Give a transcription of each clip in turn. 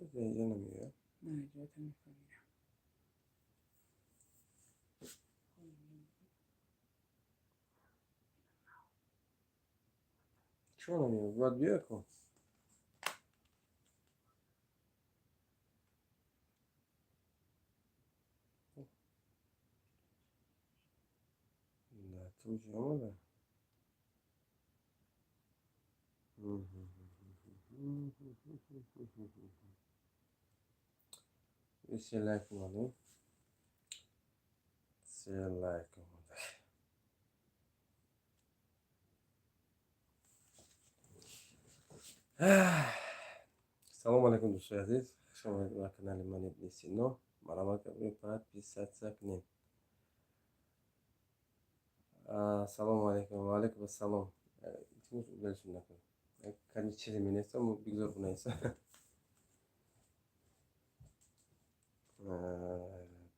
Шояд инҷа намеояд. На, иҷоята мефаҳмидам. Чиро намеояд? Бояд биёяд ку. Да, ту ҷи омада? Се лайк омадем. Се лайк омада. Салому алайкум, дӯстои азиз, хуш омадед ба канали ман, Ибни Сино. Марҳамат кардем, подписаться кунед. Салому алайкум, ва алайкум ассалом. Илтимос, удалить накун. Ками чизе менависам, бигзор бинависам.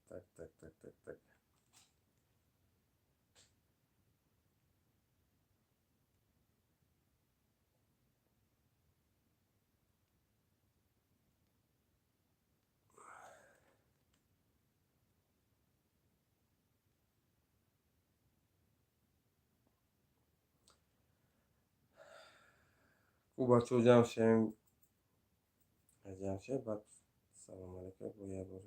Так, так, так, так, так. Ку бачаҳо ҷамъ шавем, ҷамъ шавем, баъд салому алайкум бо як бор.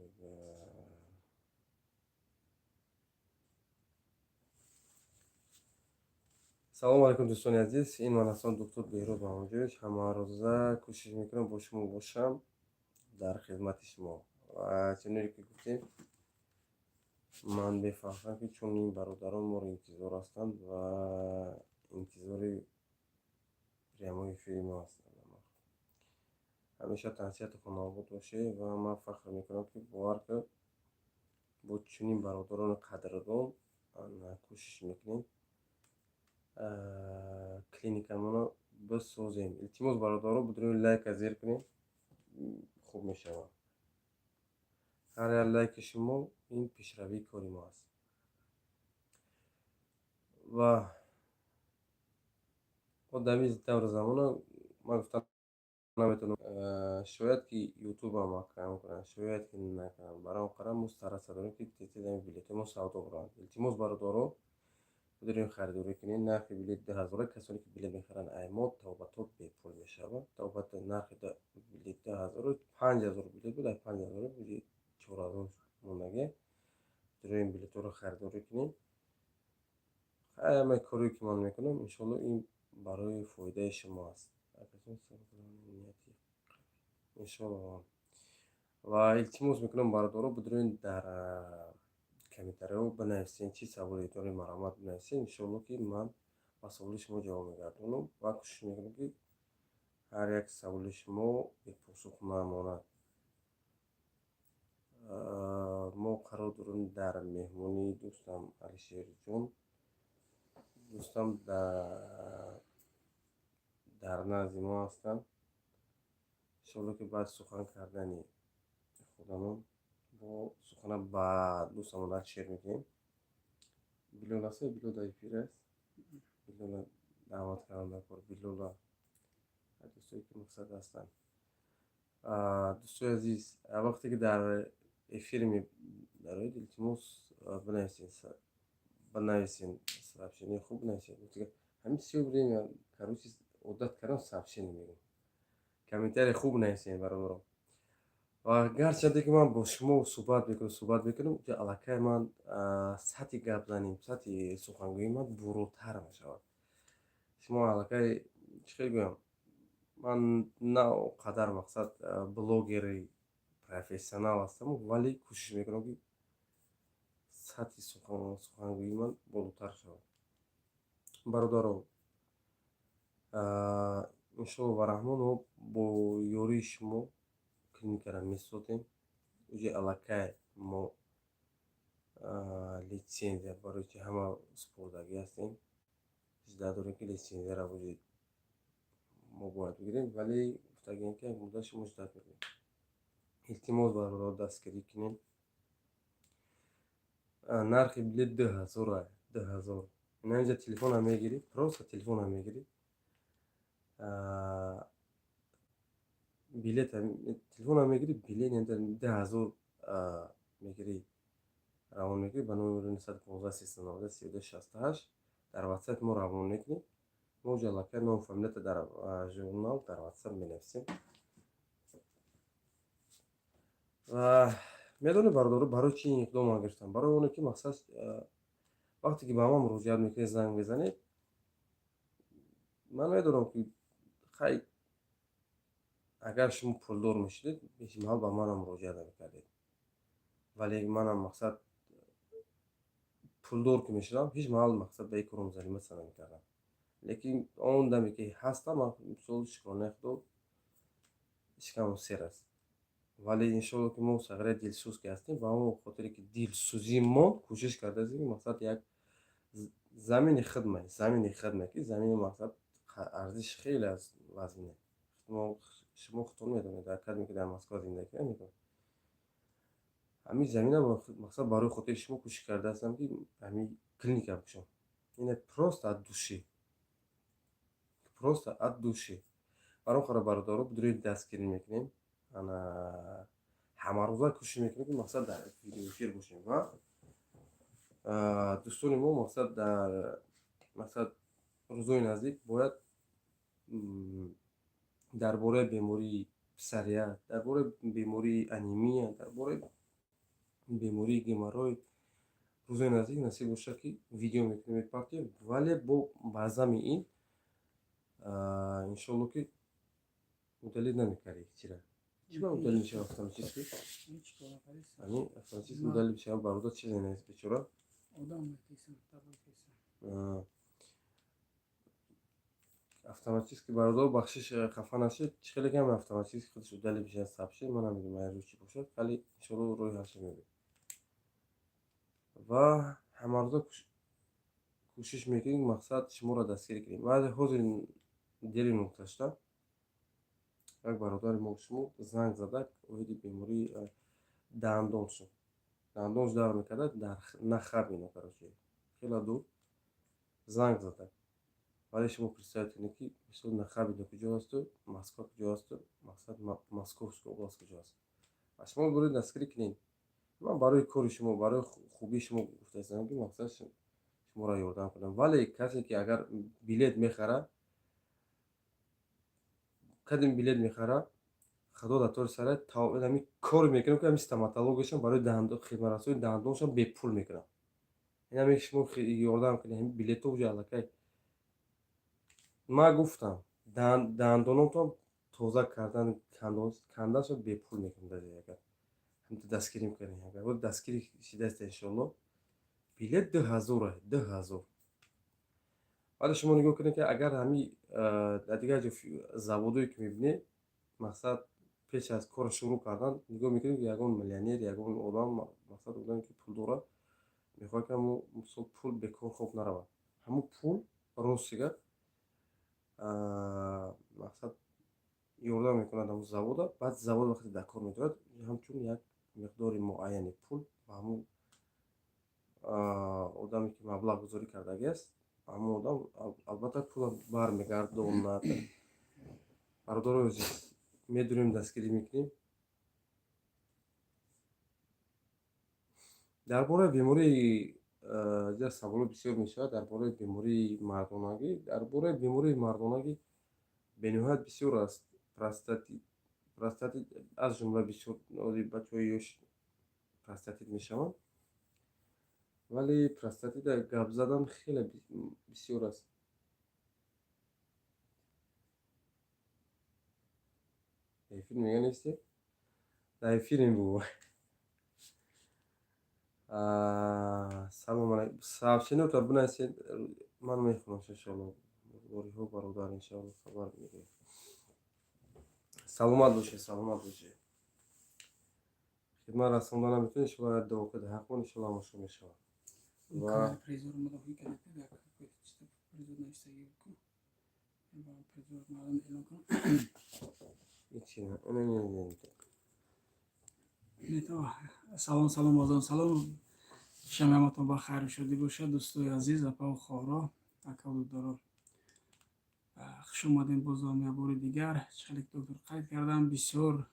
Салому алайкум, дӯстони азиз, ин ман ҳастам, доктор Беҳрӯз Маҳмудҷоевич. Ҳамарӯза кӯшиш мекунам бо шумо бошам, дар хизмати шумо. Ва чуноне ки гуфтем, ман бефахрам, ки чунин бародарон моро интизор ҳастанд ва интизори прямой эфири мо ҳастанд. Ҳамеша тансиҳату хонаобод бошед. Ва ман фахр мекунам, ки бовар кун, бо чунин бародарони қадрдон кӯшиш мекунем, клиникамонро бисозем. Илтимос, бародаро, бидуни лайка зер кунем, хуб мешавад. Ҳар як лайки шумо ин пешравии кори мо аст. Ва одами даври замона ман гуфта наметавонам, шояд ки ютубам маҳкам кунанд, шояд ки накунанд. Барои он қадар мо стараться дорем, ки тез ами билетҳои мо савдо баранд. Илтимос, бародаро, бидурем, харидорӣ кунед. Нархи билет 2000. Касоне ки билет мехаранд, ай мо то бепул мешавад. То нархи билет 2000, 5000 билет буд, ай 5000 билет 4000 мондагӣ. Бидурем, билетҳоро харидорӣ кунем. Ҳамаи коре ки ман мекунам, иншоалло, ин барои фоидаи шумо аст, иншоалло. Ва илтимос мекунам, бародаро, бидурен, дар комментариҳо бинависен, чӣ саволе доред, марҳамат, бинависен. Иншоалло, ки ман ба саволи шумо ҷавоб мегардонам ва кӯшиш мекунам, ки ҳар як саволи шумо бепосух намонад. Мо қарор дорем дар меҳмонии дӯстам Алишерҷон. Дӯстам дар назди мо ҳастанд. Иншоалло, ки баъд сухан кардани худамон бо сухана ба дӯстамон Алишер мекунем. Билол аст? Билол дар эфир аст. Билола даъват кардам дар кор. Билола, дӯстое ки мақсад ҳастанд. Дӯстои азиз, вақте ки дар эфир медароед, илтимос, бинависен, бинависен, сообщение хуб бинависен. Ҳамин всё время, короче, одат кардам, сообщение мегӯям. Комментарий хуб нависен, бародаро. Ва гарчанде ки ман бо шумо суҳбат мекунам, суҳбат мекунам, аллакай ман сатҳи гап заним, сатҳи сухангӯии ман буротар мешавад. Шумо аллакай, чӣ хел гӯям, ман на он қадар, мақсад, блогери профессионал ҳастам, вале кӯшиш мекунам, ки сатҳи сухангӯии ман болотар шавад. Бародаро, иншоалло ва раҳмон, мо бо ёрии шумо клиникаро месозем. Уже аллакай мо литсензия барои чи ҳама супордагӣ ҳастем. Жда дорем, ки литсензияро уже мо бояд бигирем, вале гуфтагием, ки як муддат шумо ждать мекунем. Илтимос, бародаро, дастгирӣ кунем. Нархи билет 2000, 2000. Ина инҷа телефонам мегирӣ, просто телефонам мегирӣ. Билет, телефонам мегирӣ, билет 2000 мегирӣ, равон мекунӣ ба номери 915 390 32 68. Дар ватсап мо равон мекунӣ. Мо ҷалака ном, фамилията дар журнал, дар ватсап менависем. Ва медонед, бародаро, барои чӣ ин иқдом ман гирифтам? Барои оне ки, мақсад, вақте ки ба ман муроҷиат мекунед, занг мезанед, ман медонам, ки хай, агар шумо пулдор мешудед, ҳеҷ маҳал ба манам муроҷиат намекардед. Вале манам, мақсад, пулдор ки мешудам, ҳеҷ маҳал, мақсад, ба ин кором заниматься намекардам. Лекин он даме ки ҳастам, ман, мисол, шукронаи Худо, шикамам сер аст. Вале иншоалло, ки мо сағираи дилсӯз ки ҳастем, ба ҳамон хотире ки дилсӯзии мо кӯшиш кардаастем, ки, мақсад, як замини хидма, замини хидма, ки замини, мақсад, арзиши хеле аст, вазне. Шумо худтон медонед, дар кадме ки дар Москва зиндагӣ мекунед, ҳамин замина, мақсад, барои хотири шумо кӯшиш кардаастам, ки ҳамин клиника бикушам. Ина просто от души, просто от души. Барои хора, бародаро, бидуред, дастгирӣ мекунем. Ана ҳамарӯза кӯшиш мекунем, ки, мақсад, дар видеоэфир бошем. Ва дӯстони мо, мақсад, дар, мақсад, рӯзои наздик бояд дар бораи бемории псориаз, дар бораи бемории анемия, дар бораи бемории геморрой рӯзои наздик, насиб бошад, ки видео мекунем, мепартем. Вале бо баъзами ин, иншоалло, ки удалить намекардӣ. Чира, чӣ ба удалить мешавад автоматически? Ами автоматически удалить мешавад. Бародар, чизе нест, бечора. Одам метисам, табатисам. Автоматически, бародар, бахшиш, хафа нашед, чӣ хеле кам автоматически худаш удалить мешавад сообщение. Ман намедонам, ай рӯи чӣ бошад, вале иншоалло роҳи ҳалша меёбем. Ва ҳамарӯза кӯшиш мекунем, мақсад, шуморо дастгирӣ кунем. Баъзе ҳозир дери нукташта як бародари мо, шумо занг зада, оиди бемории дандон шуд, дандонш дард мекарда, дар Нахабино, короче, хеле дур занг зада. Вале шумо представить кунед, ки, мисол, Нахабино куҷо асту Москва куҷо асту, мақсад, Московская область куҷо аст. Ва шумо буред, дастгирӣ кунед. Ман барои кори шумо, барои хубии шумо гуфтаистам, ки, мақсад, шуморо ёрдам кунам. Вале касе ки агар билет мехара, кадем билет мехара, худо дар тори сара ами кор мекунам, ки ами стоматологияшам, барои хидматрасони дандоншам бепул мекунам. Инаме шумо ёрдам кунед, ҳами билето уҷа аллакай ман гуфтам, дандонотон тоза кардан, канданшо бепул мекунам. Даже агар ҳамта дастгирӣ мекунем, агар дастгирӣ шидаста, иншоалло, билет 2000, 2000. Вале шумо нигоҳ кунед, ки агар ҳами дар дигар ҷо заводое ки мебинед, мақсад, пеш аз корро шурӯъ кардан нигоҳ мекунед, ки ягон миллионер, ягон одам, мақсад, одаме ки пул дорад, мехоҳад, ки ҳамо, мисол, пул бекор хоб наравад. Ҳамун пул, рости гап, мақсад, ёрдам мекунад ҳамун завода. Баъд завод вақте дар кор медорад, ҳамчун як миқдори муайяни пул ба ҳамун одаме ки маблағгузорӣ кардагиаст, ҳамун одам албатта пула бармегардонад. Бародарои азиз, медонем, дастгирӣ мекунем. Дар бораи бемории саволо бисёр мешавад, дар бораи бемории мардонагӣ. Дар бораи бемории мардонагӣ бениҳоят бисёр аст. Простатит аз ҷумла. Бисёр бачаҳои ёш простатит мешаванд, вале простатита гап задан хеле бисёр аст. Эфир мега несте, дар эфирем бу. Салом алайкум. Сообщениётро бинависед, ман мехонам, иншоалло. Бориҳо, бародар, иншоалло, хабар мегирем. Саломат бошед, саломат бошед. Хидмат расонда наметавонед, иншоалло, як дуо кунед ҳақмон, иншоалло, ҳамашо мешавад. Ва Призор мудофиа кардед, як призор навиштагӣ ку. Призор мардум эълон кунам. Ҳечи не. Салом, салом, бозон, салом. Шамиаматон ба хайру шодӣ бошад, дӯстои азиз, апаву хоҳаро, акаву додаро. Хуш омадем бозам як бори дигар. Чӣ хеле ки доктор қайд кардан, бисёр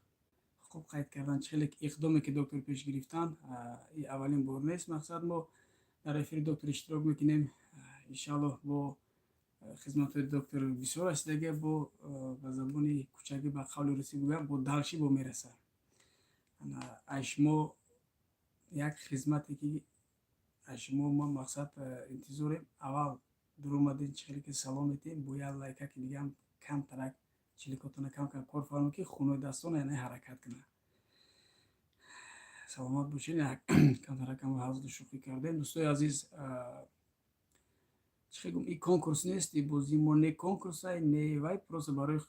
хуб қайд кардан, чӣ хеле иқдоме ки доктор пеш гирифтан, и аввалин бор нест. Мақсад, мо дар эфири доктор иштирок мекунем. Иншаллоҳ, бо хизматҳои доктор бисёр расидаги, бо ба забони кӯчагӣ, ба қавли русӣ гӯям, бо дальше бо мераса. Ай шумо як хизмате ки аз шумо мо, мақсад, интизорем: аввал дуромадем, чӣ хеле ки салом метиҳем, бо як лайкаки дигаам камтарак чиликотона кам кам кор фармо, ки хунои дастона яъне ҳаракат кунад. Саломат бошед. Камтаракам ҳазлу шӯхӣ кардем. Дӯстои азиз, чӣ хел гум, и конкурс нест, и бозии мо не конкурсай, не вай, просто барои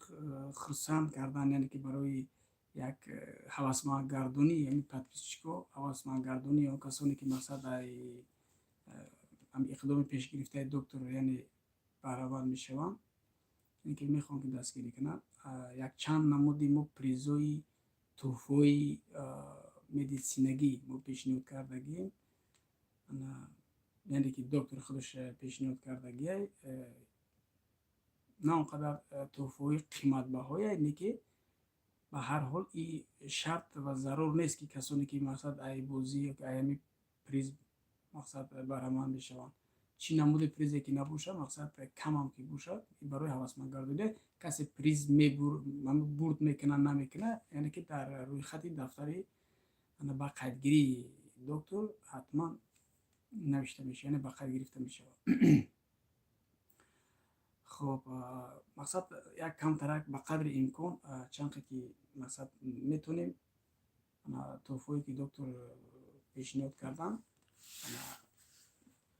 хурсанд кардан, яъне ки барои як ҳавасмандгардонӣ, яъне подписчико, ҳавасмандгардонии он касоне ки, мақсад, ай иқдоми пешгирифтаи доктор, яъне баҳраванд мешаванд, яъне ки мехоҳам ки дастгирӣ кунанд. Якчанд намуди мо призои тӯҳфаи медитсинагӣ мо пешниҳод кардагием, яъне ки доктор худаш пешниҳод кардагиай. На он қадар тӯҳфаҳои қиматбаҳое, не ки ба ҳар ҳол и шарт ва зарур нест, ки касоне ки, мақсад, ай бозӣ, ай ҳами приз, мақсад, баҳраманд мешаванд. Чӣ намуди призе ки набошад, мақсад, камам ки бошад, барои ҳавасмандгардонӣ. Касе приз бурд мекунад, намекунад, яъне ки дар рӯйхати дафтари ба қайдгирии доктор ҳатман навишта мешавад, яъне ба қайд гирифта мешавад. Хоб, мақсад, як камтарак ба қадри имкон, чанқе ки, мақсад, метавонем, тӯҳфое ки доктор пешниҳод карданд,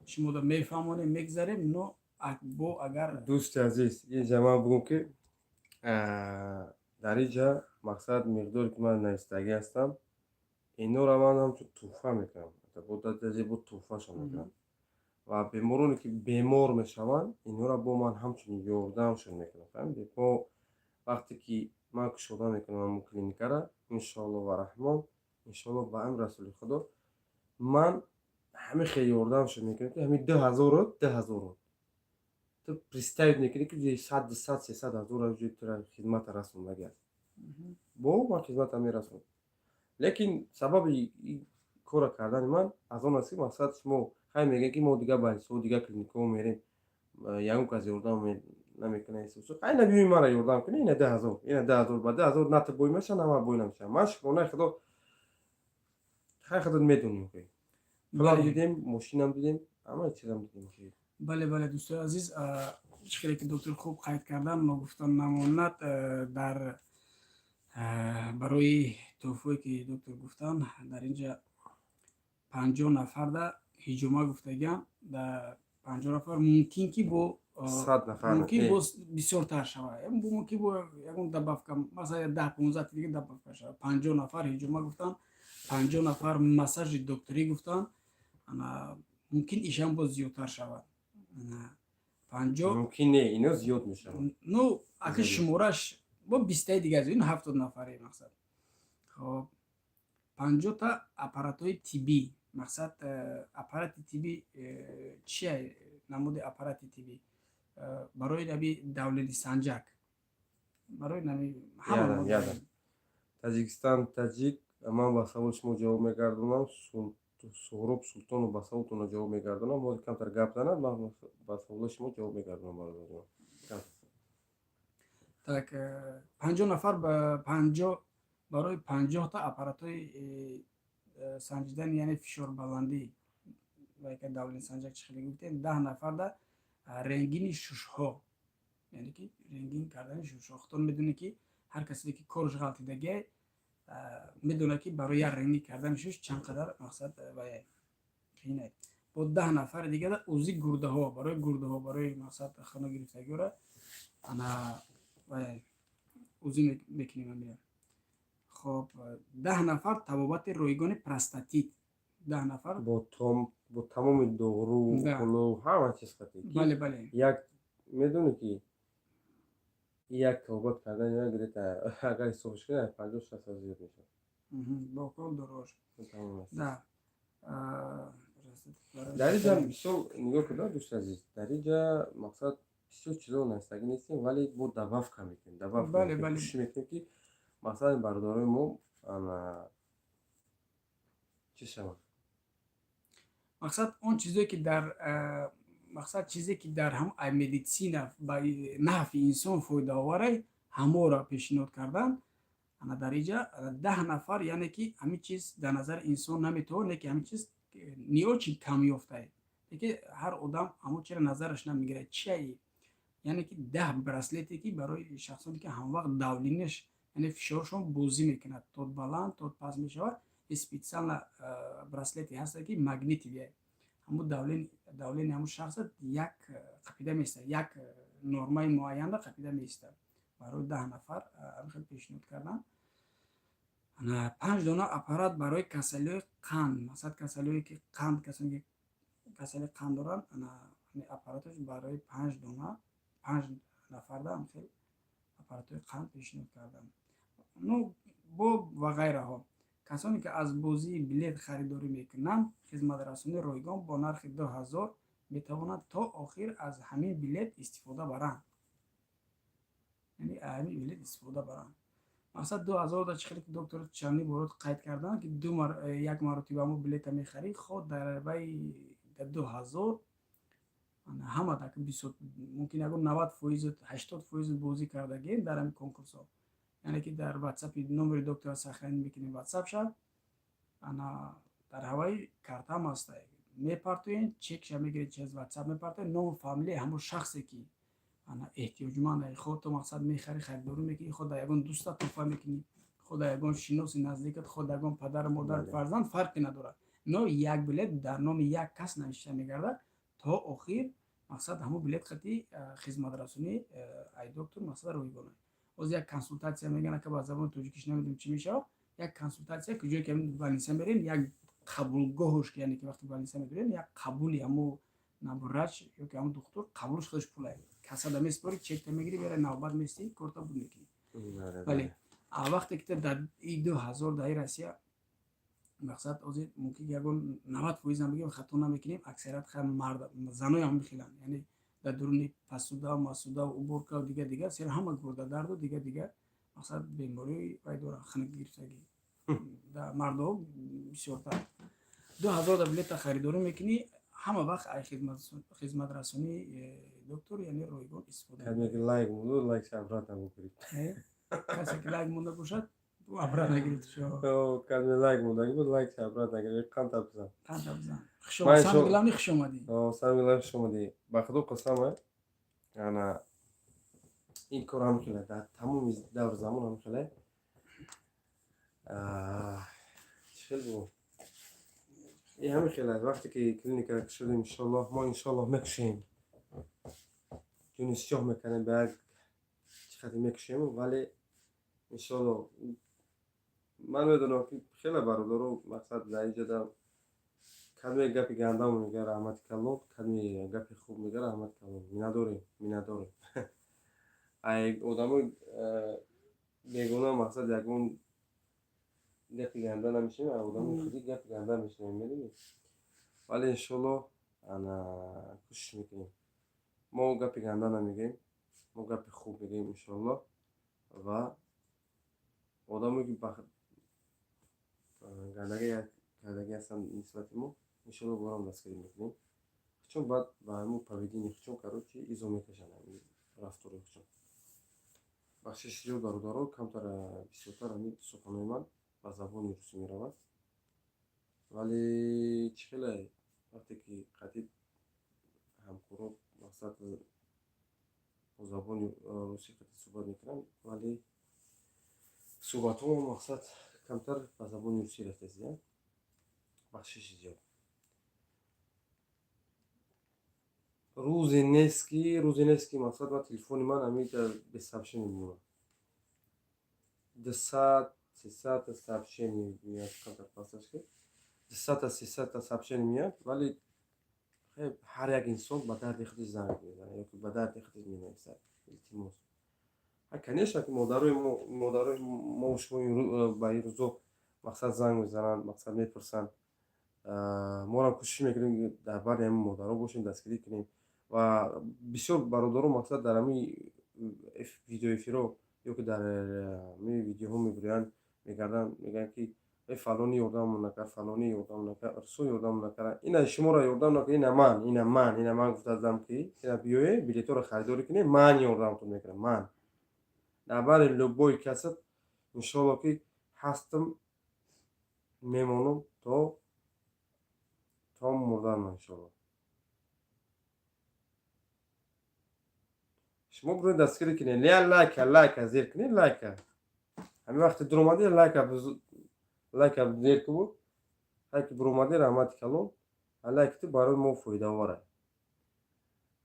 шуморо мефаҳмонем, мегзарем. Но бо агар Дӯсти азиз, инҷа ман бугум, ки дар инҷа, мақсад, миқдоре ки ман навистагӣ ҳастам, инора ман ҳамчун тӯҳфа мекунам, бо тӯҳфашон мекунам ва бемороне ки бемор мешаванд, инҳоро бо ман ҳамчун ёрдамшон мекунам. Фаҳмидед? Мо вақте ки ман кушода мекунам ҳамун клиникара, иншоалло ва раҳмон, иншоалло, ба амри расули худо, ман ҳамин хел ёрдамшон мекунам, ки ҳамин 2000-ро, 2000-ро ту представить мекунӣ, ки 100, 200, 300 ҳазорро тура хизмата расондаги аст. Бо ман хизмата мерасонам, лекин сабаби кора кардани ман аз он аст, ки, мақсад, шумо хай мегӯед, ки мо дигар больницаҳо, дигар клиникаҳо мерем, ягон кас ёрдам намекунад. Ай набиёи мара ёрдам кунӣ, ина 10 000, ина 10 000, ба 10 000 на ту бой меша, на ман бой намешавам. Ман, шукронаи худо, хай, худат медонӣ, пулам дидем, мошинам дидем, ҳама чизам дидем. Бале, дӯстои азиз, чӣ хеле ки доктор хуб қайд кардан, ногуфта намонад, дар барои тӯҳфое ки доктор гуфтанд, дар инҷа 50 нафарда ҳиҷома гуфтагиам, дар 50 нафар, мумкин ки бо мумкин боз бисёртар шавад, мумкин бо ягон добавка, масалан, 10-15 дига добавка шавад. 50 нафар ҳиҷома гуфтанд, 50 нафар массажи докторӣ гуфтанд, мумкин ишам боз зиёдтар шавад. 50 Мумкин не, ино зиёд мешавад. Ну, ака, шумораш бо 20-таи дига, ин 70 нафаре, мақсад. Хоб, 50-та аппаратҳои тиббӣ. Мақсад, аппарати тиббӣ чия? Намуди аппарати тиббӣ барои наби давление санҷак, барои наби ҳама. Таҷикистон, таҷик, ман ба саволи шумо ҷавоб мегардонам. Суҳроб Султонов, ба саволтона ҷавоб мегардонам. Ҳозир камтар гап занад, ман ба саволои шумо ҷавоб мегардонам, бародарҷон. Так, 50 нафар, 50, барои 50-та аппаратҳои санҷидани, яъне фишорбаландӣ ва яка давление санҷак, чӣ хеле гуфтем, 10 нафарда рентгени шушҳо, яъне ки рентген кардани шушҳо. Худтон медонед, ки ҳар касе ки корш ғалтидагиай, медонад, ки барои як рентген кардани шуш чанд қадар, мақсад, вай қиинай. Бо 10 нафари дигара УЗИ гурдаҳо, барои гурдаҳо, барои, мақсад, хона гирифтагиёра ана вай УЗИ мекунем амия. Хоб, 10 нафар табобати ройгони простатит, 10 нафар. Бо тамоми дору, уколу, ҳама чиз қатӣ. Бале. Як медонӣ, ки як табобат кардан як где-то, агар ҳисобш кунӣ, 50-60 ҳазор зиёд мешавад. Бо укол, дорош. Тамом аст. Да. Дар инҷа бисёр нигоҳ кунда, дӯсти азиз, дар инҷа, мақсад, Бисёр чизо навистагӣ нестем, вале бо добавка мекунем, добавка мекунем, кӯшиш мекунем, ки масалан бародарои мо ана чӣ шаванд. Мақсад, он чизое ки дар мақсад, чизе ки дар ҳам медицина ба нафъи инсон фоидаоварай, ҳаморо пешниҳод кардан. Ана дар иҷа 10 нафар, яъне ки ҳамин чиз дар назари инсон наметавон, не ки ҳамин чиз не очень камёфтае, леки ҳар одам ҳамон чиро назараш намегирад. Чиаи? Яъне ки 10 браслете, ки барои шахсоне ки ҳамвақт давление ш, яъне фишоршон бозӣ мекунад, то баланд, то паст мешавад, специально браслете ҳаста, ки магнитивия, ҳамун давление ҳамун шахса як қапида меистад, як нормаи муайянро қапида меистад. Барои 10 нафар ҳамин хел пешниҳод кардан. Панҷ дона аппарат барои касалиҳои қанд, масалан, касалиҳое ки қанд, касоне ки касалии қанд доранд, аппаратош барои панҷ дона, панҷ нафарда ҳамин хел аппаратҳои қанд пешниҳод карданд. Ну бо ва ғайраҳо. Касоне ки аз бозии билет харидорӣ мекунанд, хизматрасонии ройгон бо нархи 2000 метавонанд то охир аз ҳамин билет истифода баранд, яъне ҳамин билет истифода баранд. Мақсад, 2000 да чӣ хеле ки доктор чандин борот қайд карданд, ки як маротиба мо билета мехарӣ, хо дар вай 2000 ҳама так бисёр мумкин ягон 90%, 80% бозӣ кардагем дар ҳамин конкурсҳо. Яъне ки дар ватсапи номери доктора сохранить мекунем, ватсап шав, ана дар ҳаваи картам ҳаста, мепартоем, чекша мегиред, через ватсап мепартоем, ному фамилияи ҳамон шахсе ки ана эҳтиёҷманд, хо то мақсад мехарӣ, харидорӣ мекунӣ, хо дар ягон дӯста туҳфа мекунӣ, хо дар ягон шиноси наздикат, хо дар ягон падару модар, фарзанд, фарқе надорад, но як билет дар номи як кас навишта мегардад то охир. Мақсад, ҳамон билет қати хизматрасонӣ ай доктор, мақсад, ройгона. Ҳозир як консултатсия мегӯянд, ака, ба забони тоҷикиш намедонам чӣ мешавад, як консултатсия, куҷое ки больница мерем, як қабулгоҳош, яъне ки вақте больница медорем, як қабули ҳамо врач ё ки ҳамон духтур, қабулш худаш пулае. Кассада меспорӣ, чекта мегирӣ, мера, навбат местӣ, корта буд мекунӣ. Бале, а вақте ки дар и 2000 дар Россия, мақсад, ҳозир мумкин ягон 90%-ам бигем, хато намекунем, аксарият мард, заноям мехеланд, яъне дар дуруни посуда, масуда, уборка, дига дига, сера ҳама гурдадарду дига дига, мақсад, бемории вай доранд, хунук гирифтагӣ мардҳо бисёртар. 2000 да билета харидорӣ мекунӣ, ҳама вақт ай хизматрасонии доктор, яъне ройгон, истифода. Лайк монду, лайк обратно букунед. Касе ки лайк монда бошад, обратно гирифта шава. Кадме лайк мондаги буд, лайк обратно гирифт, қанта бизан. Қанта бизан. Самое главное, хуш омадӣ. Самое главное, хуш омадӣ. Ба худо қасам, ана ин кор ҳам хеле дар тамоми давр замон ҳам хеле чӣ хел бу, ин ҳамин хел аст. Вақте ки клиника кушодем, иншоллоҳ, мо иншоллоҳ мекушем, ҷони сиёҳ мекардем, ба як чӣ қадр мекушем, вале иншоллоҳ ман медонам, ки хеле бародаро, мақсад, дар инҷода кадме гапи гандамо мега, раҳмати калон, кадме гапи хуб мега, раҳмати калон. Миннатдорем, миннатдорем. Ай одамои бегуна, мақсад, ягон гапи ганда намешунавем, ай одамои худӣ гапи ганда мешунавем, медонӣ. Вале иншоллоҳ ана кӯшиш мекунем, мо гапи ганда намегӯем, мо гапи хуб мегӯем, иншоллоҳ. Ва одамое ки гандагӣ кардагӣ ҳастанд нисбати мо, иншоллоҳ борам дастгирӣ мекунем, чун баъд ба ҳамун поведение худшон, короче, изо мекашанд, рафтори худшон. Бахшиши зиёд, бародаро, камтар, бисёртар ҳамин суханои ман ба забони русӣ меравад, вале чӣ хеле вақте ки қатъи ҳамкоро, мақсад, бо забони русӣ қатъи суҳбат мекунам, вале суҳбатҳомо, мақсад, камтар ба забони русӣ рафтаст. Бахшиши зиёд. Рӯзе нест, ки, мақсад, ман телефони ман ҳамиҷа без сообщение мемонад. 200, 300-та сообщение меяд, камтар пасташ ки 200-та, 300-та сообщение меяд, вале ҳар як инсон ба дарди худаш занг мезанад ёки ба дарди худаш менависад. Илтимос, конечно, ки модарои мо шумо ба ин рӯзо, мақсад, занг мезананд, мақсад, мепурсанд. Моам кӯшиш мекунем, дар бари ҳамин модаро бошем, дастгирӣ кунем. Ва бисёр бародаро, мақсад, дар ҳамин видеоэфирҳо ё ки дар ҳамин видеоҳо мегӯянд, мегарданд, мегӯянд, ки э, фалонӣ ёрдамон накард, фалонӣ ёрдам накард, русо ёрдам накард, ина шуморо ёрдам накард, ина ман, ина ман, ина ман гуфтаздам, ки ина биёе, билетҳоро харидорӣ кунед, ман ёрдамтон мекунам. Ман дар бари любой касат, иншоалло, ки ҳастам, мемонам то мурданам, иншоалло. Шумо бироед, дастгирӣ кунед, я лайка, лайка зер кунед, лайка. Ҳамин вақте дуромадӣ, лайка, лайка зер кубу. Ҳай ки биромадӣ, раҳмати калон, лайки ту барои мо фоидаовар.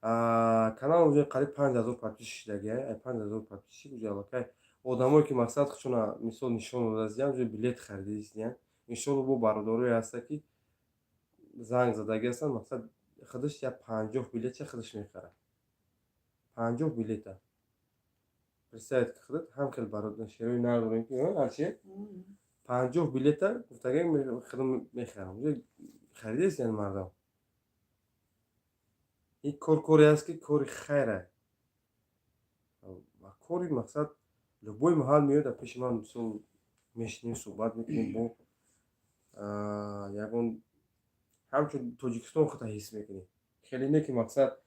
Канал уже қариб 5000 подписчик шидагия. 5000 подписчик уже аллакай одамое, ки мақсад худшона мисол нишон додастиян, уже билет харидистиян. Иншолло, бо бародарое ҳаста, ки занг задаги ҳастанд, мақсад, худаш я 50 билетча худаш мехарад, 50 билета. Представить, худат ҳам хел шерои нар дорем, ки ҳарчи 50 билета гуфтаги худам мехарам, уже харидастиян мардам. Ин кор коре аст, ки кори хайра ва кори, мақсад, любой маҳал меояд дар пеши ман, мисол, мешинем, суҳбат мекунем, бо ягон ҳамчун Тоҷикистон худта ҳис мекунӣ. Хеле не, ки, мақсад,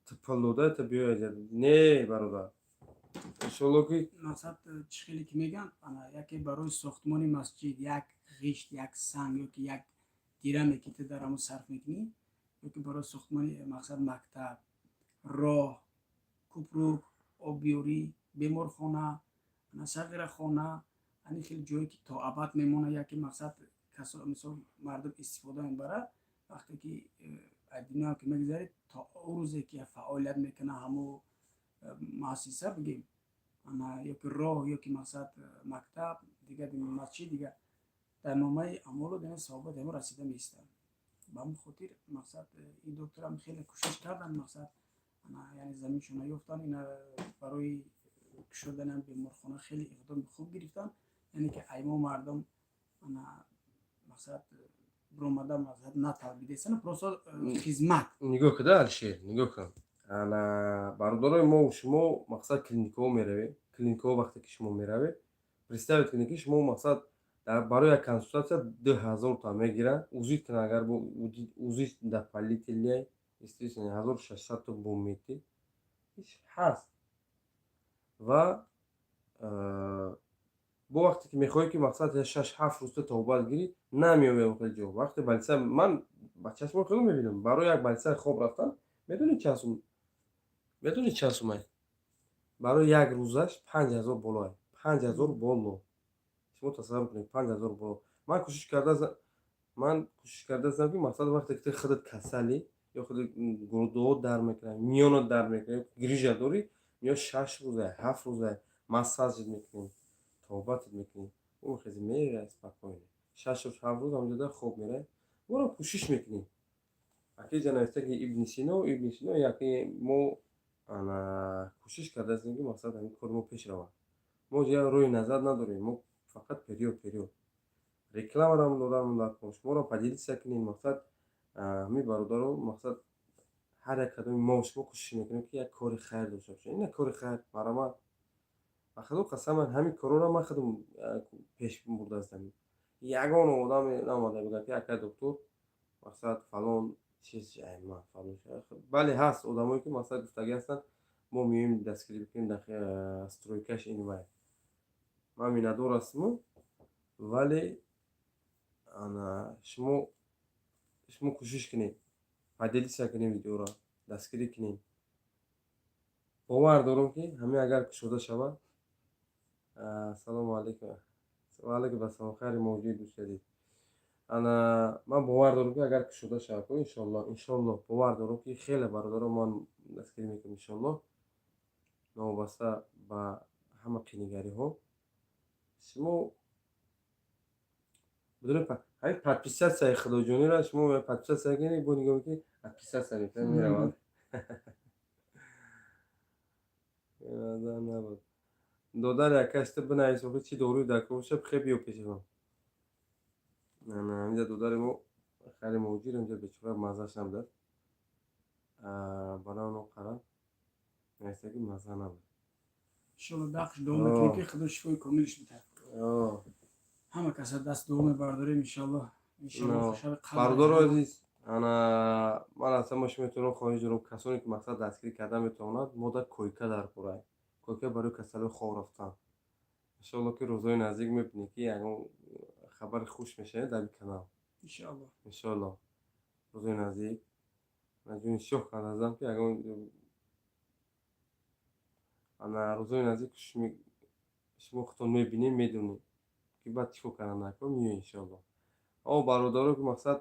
ту пул дода, ту биёяд. Не, бародар, иншолло, ки Мақсад, чӣ хеле ки мегӯянд, ана яке барои сохтмони масҷид як ғишт, як санг ёки як дираме, ки ту дар ҳамон сарф мекунӣ, ёки барои сохтмони, мақсад, мактаб, роҳ, кӯпрук, обёрӣ, беморхона, ана сағирахона, ани хеле ҷое, ки то абад мемонад, яке, мақсад, касо, мисол, мардум истифода мебарад, вақте ки аз дунё ки мегузаред, то он рӯзе ки фаъолият мекунад ҳамо муассиса, бигем, ана ёки роҳ, ёки, мақсад, мактаб, дига масҷид, дига дар номаи амолу яъне савоботи ҳамо расида меистад. Ба ҳамин хотир, мақсад, ин докторам хеле кӯшиш карданд, мақсад, ана яъне заминшона ёфтанд, ина барои кушодани беморхона хеле иқдоми хуб гирифтанд, яъне ки аймо мардум, ана, мақсад, биромада, мақсад, наталбидесана, просто хизмат. Нигоҳ куда, Алишер, нигоҳ кун. Ана бародарои мо, шумо, мақсад, клиникаҳо меравед. Клиникаҳо вақте ки шумо меравед, представить кунед, ки шумо, мақсад, барои як консультатсия 2000 та мегиранд. УЗИ кунад, агар УЗИ дополнительный, естественно, 1600 то бо метӣ ҳаст. Ва бо вақте ки мехоҳӣ, ки, мақсад, шаш ҳафт рӯз ту табобат гирӣ, намеёбӣ хеле ҷо. Вақте больница, ман ба чашмои худам мебинам, барои як больницаи хоб рафтан, медонӣ чанд сум, медонӣ чанд сумай? Барои як рӯзаш 5000 болоа, 5000 боло. Шумо тасаввур кунед, 5000 боло. Ман кӯшиш кардаастам, ки, мақсад, вақте ки ту худат касалӣ ё худ гурдаҳо дард мекунад, миёнат дард мекунад, грижа дорӣ, меё, 6 рӯза, 7 рӯза массажат мекунем, табобатат мекунем, хези, мерай спокойно, 6 рӯз, 7 рӯз ҳамҷода хоб мерай. Моро кӯшиш мекунем. Акиҷа нависта, ки Ибни Сино, Ибни Сино яке мо, ана, кӯшиш кардаастем, ки, мақсад, ҳамин кори мо пеш равад. Мо як рӯи назар надорем, мо фақат вперёд, вперёд. Рекламарам додам дар шуморо, поделиться кунем, мақсад, ҳамин бародаро, мақсад, ҳар як кадоми мо, шумо кӯшиш мекунем, ки як кори хайр дошта бошем. Ина кори хайр, марҳамат. Ба худо қасаман, ҳамин корҳоро ман худам пеш бурдаастам. Ягон одаме наомада бигӯяд, ки акай доктор, мақсад, фалон чиз, ман фалон. Бале, ҳаст одамое, ки, мақсад, гуфтагӣ ҳастанд, мо меоем, дастгирӣ бикунем дар стройкаш, ин вай. Ман миннатдор ҳастаму, вале ана шумо кӯшиш кунед, поделиться кунем видеоро, дастгирӣ кунем. Бовар дорам, ки ҳамин агар кушода шавад. Ассалому алайкум, ва алайкум ассалом, хайри мавҷуд, дӯсти азиз. Ана ман бовар дорам, ки агар кушода шавад, иншолло, иншолло, бовар дорам, ки хеле бародаро ман дастгирӣ мекунем, иншолло. Новобаста ба ҳама қинигариҳо, шумо бидонед, ҳамин подписатсияи худоҷонира шумо подписаться кунед, бо нигоҳ мекунед, отписаться мекунад, меравад. Набуд. Додари акаш, ту бинавис, охи чӣ доруи дар кор боша, бихе, биё пеши ман. Ана ҳаминҷа додари мо. Хари муҳоҷир инҷа бечора маззаш набудааст. Барои оно қара нависта, ки мазза набуд. Иншолло, дахш дуо мекунем, ки Худо шифои комилш бидиҳад. Ҳама каса даст дуо мебардорем, иншолло, иншолло. Бародаро азиз, ана ман аз ҳама шумо эҳтиром хоҳиш дорам, касоне ки мақсад дастгирӣ карда метавонад, мо дар койка дар кора, койка барои касалиҳо хоб рафтан. Иншолло, ки рӯзҳои наздик мебинед, ки ягон хабари хуш мешавед дар ин канал. Иншоалло. Иншоалло, рӯзҳои наздик. Ман ҷони шоҳ кардазам, ки ягон ана рӯзҳои наздик шумо худтон мебинед, медонед, ки баъд чӣ кор кардан накор меоед, иншоалло. О бародаро, ки мақсад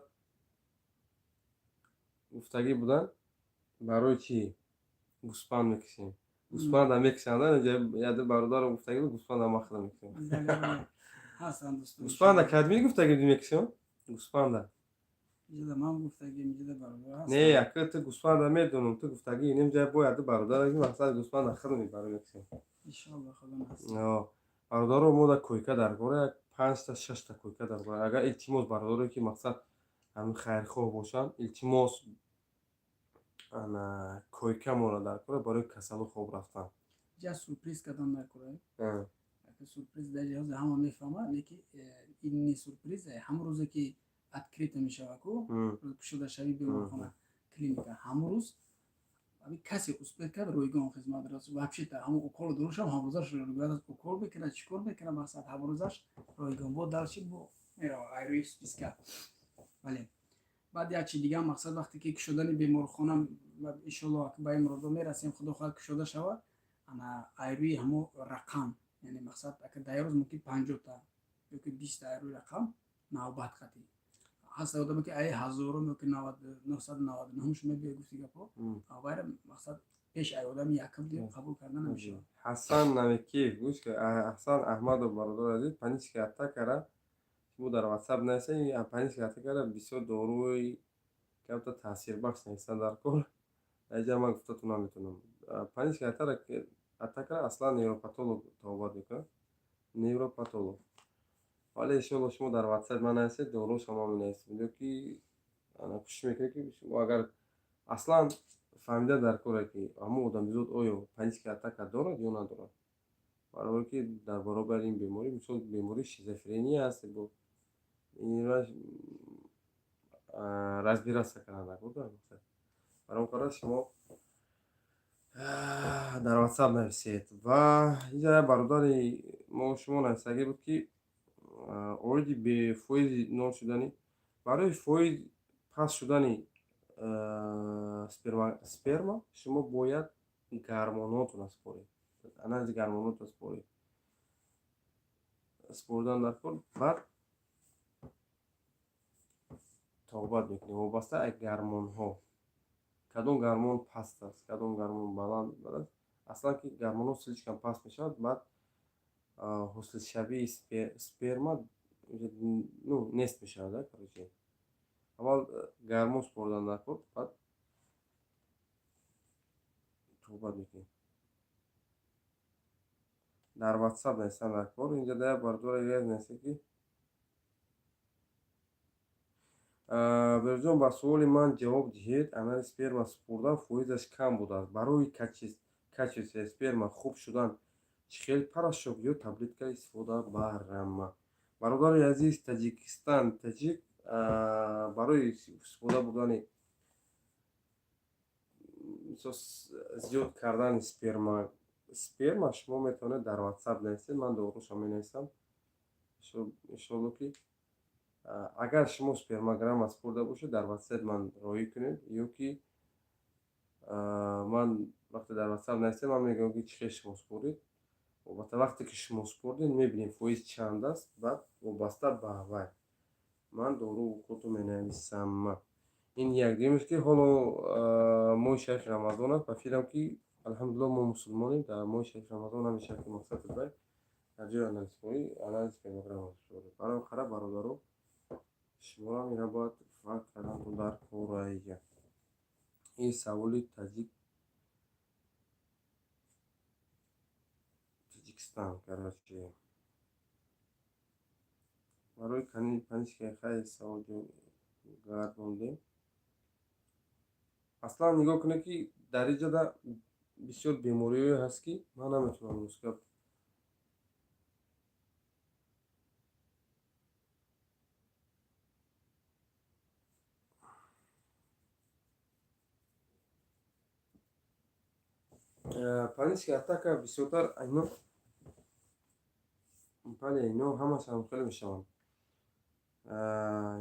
гуфтагӣ буданд, барои чӣ гӯспанд мекушем, гӯспанда мекушанд. Яде бародаро гуфтагӣ буд, гӯспанда ма худа мекушем. Гӯспанда кадмӣ гуфтагӣ мекушем гӯспанда? Не, яка ту гӯспанда медонам, ту гуфтагӣ инем ҷа бояд бародаро, ки мақсад гӯспанда худа мебара, мекушем. Бародаро, мо дар койка дар кора, як панҷта, шашта койка дар кора. Агар, илтимос, бародаро, ки мақсад ҳамин хайрхоҳ бошанд, илтимос, ана койкамонро дар кора барои касалу хоб рафтан. Ҷа сюрприз кардан дар кора, сюрприз дар ҷиҳози ҳама мефаҳмад, леки ин не сюрприз. Ҳамон рӯзе ки открыто мешава ку, кушодашавии беморхона, клиника, ҳамон рӯз касе успеть кард, ройгон хизмат рас. Вообще-то ҳамон уколу дорушам ҳамрӯзаш ройгон укол мекунад, чӣ кор мекунад, мақсад ҳамрӯзаш ройгон бо дальше бо мерава айрӯи списка. Бале, баъд як чи дига, мақсад, вақте ки кушодани беморхона, иншолло, ба ин муродо мерасем, Худо хоҳад, кушода шавад, ана айрӯи ҳамо рақам, яъне мақсад, ака дар як рӯз мумкин 50-та ёки 20-та айрӯи рақам навбат қатӣ ҳаст. Одаме ки ай ҳазорум ёки 999-ш мебиёд, гуфти гапо, вайра мақсад пеш ай одами якам қабул карда намешавад. Ҳасан Намекиев, гӯш, Ҳасан Аҳмадов, бародари азиз, паническая атакара шумо дар Ватсап нависед. Паническая атакара бисёр доруи камта таъсирбахш нависанд дар кор. Дар ман гуфтатон наметавонам. Паническая атакара аслан невропатолог табобат мекунад, невропатолог. Вале иншоалло, шумо дар Ватсап ман нависед, доруашро ман менависем, ё ки кӯшиш мекунем, ки шумо агар аслан фаҳмида дар коре, ки ҳамон одамизод оё паническая атака дорад ё надорад, барое ки дар баробари ин беморӣ, мисол, бемории шизофрения аст, инра разбираться кардан дар кор. Барои он кора шумо дар Ватсап нависед. Ва инҷа як бародари мо шумо нависагӣ буд, ки оиди бефоизи нол шудани, барои фоиз паст шудани сперма шумо бояд гармонотро според, анализи гармонотро според, споридан дар кор. Баъд табобат мекунем вобаста аз гармонҳо, кадом гармон паст аст, кадом гармон баланд аст. Аслан ки гармонҳо слишком паст мешавад, баъд ҳосилшавии сперма, ну, нест мешавад. Короче, аввал гармон споридан дар кор, баъд табобат мекунем. Дар Ватсап нависанд дар кор. Инҷа да як бародаре нависта, ки Берҷон, ба суоли ман ҷавоб диҳед: анализи сперма супурдан, фоизаш кам будааст, барои качествои сперма хуб шудан чӣ хел порошок ё таблетка истифода барам? Бародари азиз, Таҷикистан, таҷик, барои истифода бурдани, зиёд кардани сперма шумо метавонед дар Ватсап нависед, ман дорушро менависам. Иншоалло, ки агар шумо спермограмма супурда бошед, дар Ватсап ман роҳӣ кунед, ё ки ман вақте дар Ватсап нависем, ман мегӯям, ки чӣ хел шумо супурдед. Вобаста вақте ки шумо супурдед, мебинем, фоиз чанд аст, баъд вобаста ба вай ман дору худро менависам. Ин як. Дуюмеш, ки ҳоло моҳи шарифи Рамазон аст. Ба фикрам, ки алҳамдулилло, мо мусулмонем, дар моҳи шарифи Рамазон намешавад, ки мақсади бай дар ҷои анализҳои анализ спермограмма супоред. Барои қара, бародаро, шуморам ина бояд фарқ кардан дар кораия. Ин саволи таҷик, Таҷикистан. Короче, барои паническая, хай, савол. Гардондем. Аслан нигоҳ кунед, ки дар иҷода бисёр бемориҳое ҳаст, ки ман наметавонам рӯзгап. Паническая атака бисёртар ино, бале, ино ҳамаш ҳамхеле мешаванд.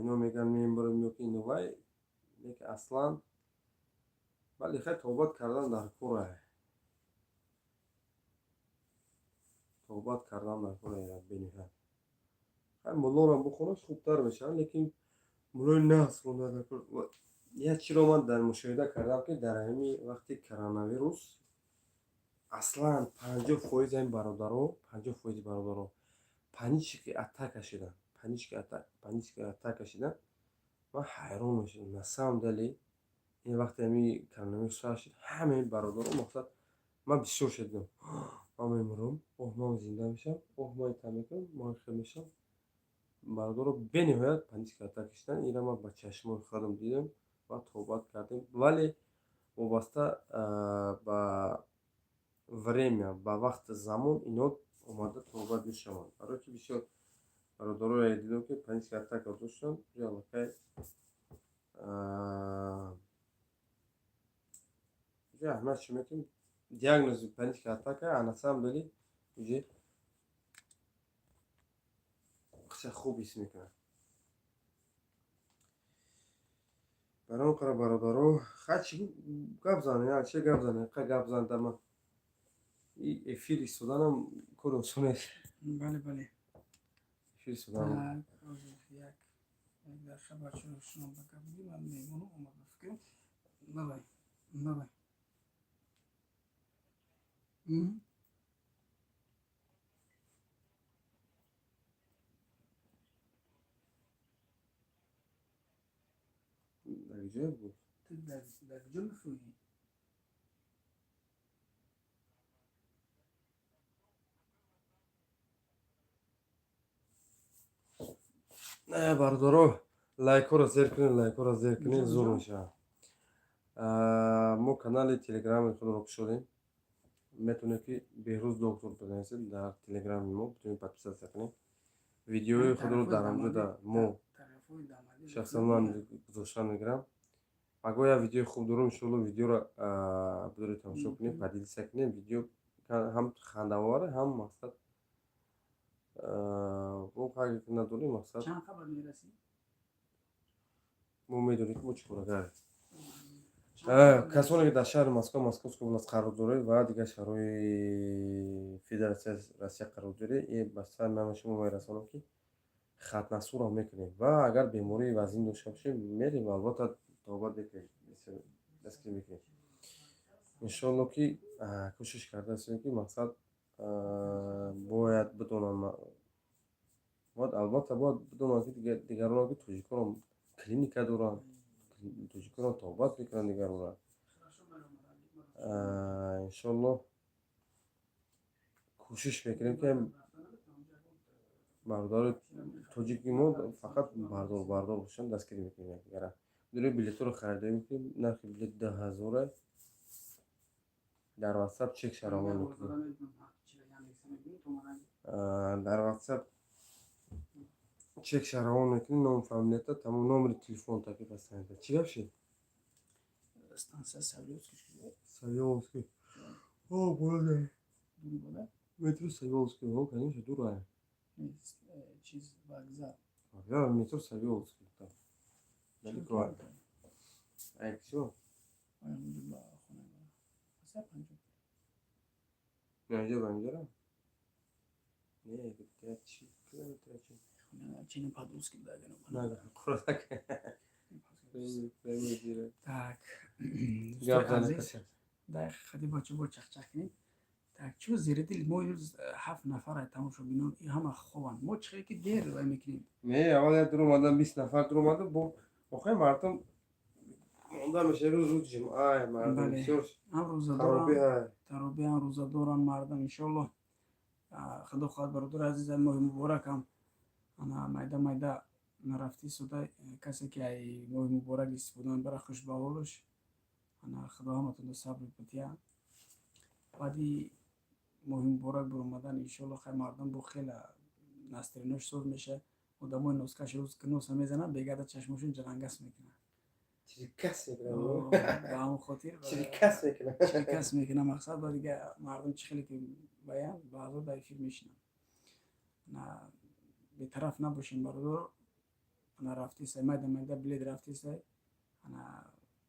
Ино мегӯянд, мембарам ё ки ино вай, лекин аслан, бале, хай, тобат кардан дар кора, тобат кардан дар кора бениҳоят. Хай, муллорам бихонаш хубтар мешавад, лекин муллои нағз хонда дар кор. Як чиро ман дар мушоҳида кардам, ки дар ҳамин вақти коронавирус аслан 50% ҳамин бародаро, 50% бародаро панический атака шуданд, панический атака шуданд. Ман ҳайрон мешудам. На самом деле, ин вақте ҳамин коронавирус сар шуд, ҳамаи бародаро, мақсад, ман бисёр шудам: ман мемурам, оҳ, ман зинда мешавам, оҳ, ман итар мекунам, ман хел мешавам. Бародаро бениҳоят панический атака шуданд. Инро ман ба чашмои худам дидам ва тобат кардем. Вале вобаста ба время, ба вақти замон ино омада тобат мешаванд, барое ки бисёр бародарое дидам, ки панический атака доштанд, аллакай уже аҳмият чӣ метавонем, диагнози паническая атака, а на самом деле уже хеле хуб ҳис мекунад. Барои он қара, бародаро, хай, чӣ гап занем, чӣ гап занем, қа гап зан. Дар ман эфир истоданам кори осон нест. Бале. Эфир истоданам. Як дақиқа, бачаҳо, шумо ба гап будӣ, ман меҳмону омад, ба фикрам. Давай, давай. Мгм. Дар ҷое буд. Ту дар куҷо мефурӯӣ? Не, бародаро, лайкҳоро зер кунед, лайкҳоро зер кунед, Куҷо, зур куҷо? мешавад. Мо канали телеграми худро кушодем. Метавонед, ки Беҳрӯз Доктор бинависед дар телеграми мо, битавонед подписаться кунед. Видеои худро Тарафҳои дар ҳамҷода мо тарафҳои дамадӣ. Шахсан ман гузошта мегирам. Агар як видеои хуб дорем, иншоалло, видеоро бидоред, тамошо кунед, поделиться кунед. Видео ҳам хандаовар, ҳам мақсад мо надорем мақсад. Чанд хабар мерасӣ? Мо медонем, ки мо чӣ кора кардем. Касоне ки дар шаҳри Москва, Московская область қарор доред ва дигар шаҳрҳои Федератсияи Россия қарор доред, ба сар ман шумо мерасонам, ки хатнасурам мекунем ва агар бемории вазин дошта бошем, мерем, албатта, тобат мекунем, дастгирӣ мекунем. Иншоалло, ки кӯшиш кардаастем, ки мақсад бояд бидонам, бояд, албатта, бояд бидонанд, ки дигарон, ки тоҷиконам клиника доранд, тоҷиконам тобат мекунанд дигарона. Иншоалло, кӯшиш мекунем, ки бародари тоҷики мо фақат бардор бардор бошанд, дастгирӣ мекунем якдигара. Дорем, билетҳоро харидорӣ мекунем, нархи билет 2000. Дар Ватсап чек шаравон мекунем, дар Ватсап чек шаравон мекунем, ном, фамилията, тамом, номери телефон таки пастанида. Чӣ гап шид? Станция Савеловский. Савеловский, о, боже, метро Савеловский, о, конечно, дура. Чиз, вокзал. Вокзал метро Савеловский, там далеко. А всё. Ба хона. Инҷа ба инҷара? Не, чи километр чи? Чини Подольский. На, Так. Гап зане. Азиз, дар хади бача бо чахчах кунем. Так, чӯ зери дил мо имрӯз ҳафт нафар тамошобинон ҳама хобанд. Мо чӣ ки дер вай мекунем. Не, аввал як дуромадан, 20 нафар дуромада, бо охир мардум монда меша. Рӯз рӯз ҷумъа, мардум бисёр ҳам рӯзадоранд, таробӣ ҳам рӯзадоранд мардум. Иншоалло, худо хоҳад, бародари азиз, моҳи муборакам ана майда майда. Нарафтӣ сода, касе ки ай моҳи муборак истифода мебара, хуш ба ҳолаш. Ана, Худо ҳаматонро сабр бития. Баъди моҳи муборак биромадан, иншоалло, хай, мардум бо хела настроение ш соз меша. Одамои носкаш рӯз ки носа мезананд, бегада чашмошон ҷалангас мекунад. Чирикас мекунад. Ба ҳамон хотир Чирикас мекунад. Чирикас мекунад. Мақсад, ба дига мардум чӣ хеле ки баян, баъзо дар эфир мешинанд. Бетараф набошем, бародор. Ана, рафтисай, майда майда билет рафтисай, ана,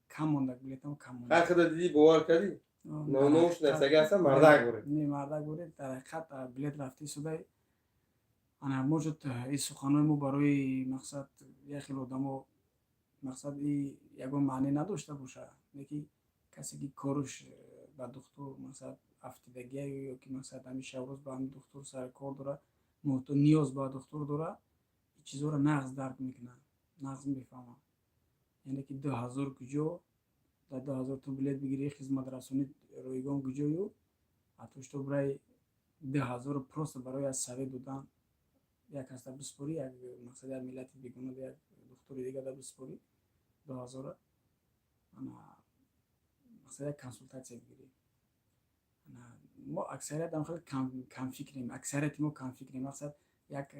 кам мондак, билетам кам монда. Хай, худо дидӣ, бовар кардӣ, нонош насага ҳастам, мардак буред. Не, мардак буред. Дар ҳақиқат билет рафти судай. Ана, может, ин суханҳои мо барои, мақсад, як хел одамо, мақсад, и ягон маъне надошта боша, леки касе ки корш ба духтур, мақсад, афтидагия ё ки, мақсад, ҳамин шабрӯз ба ҳамин духтур сари кор дора, ниёз ба духтур дора, ин чизҳоро нағз дарк мекунад, нағз мефаҳмад. Яъне ки 2000 куҷо, дар 2000 ту билет бигирӣ, хизматрасонӣ ройгон куҷою, а то что барои 2000 просто барои аз совет додан як касда биспорӣ, як, мақсад, як миллати бегуна, як духтури дигар да биспорӣ 2000-а, ана, мақсад, як консултатсия бигирӣ. Мо аксарият ам хеле камфикрем, аксарияти мо камфикрем. Мақсад, як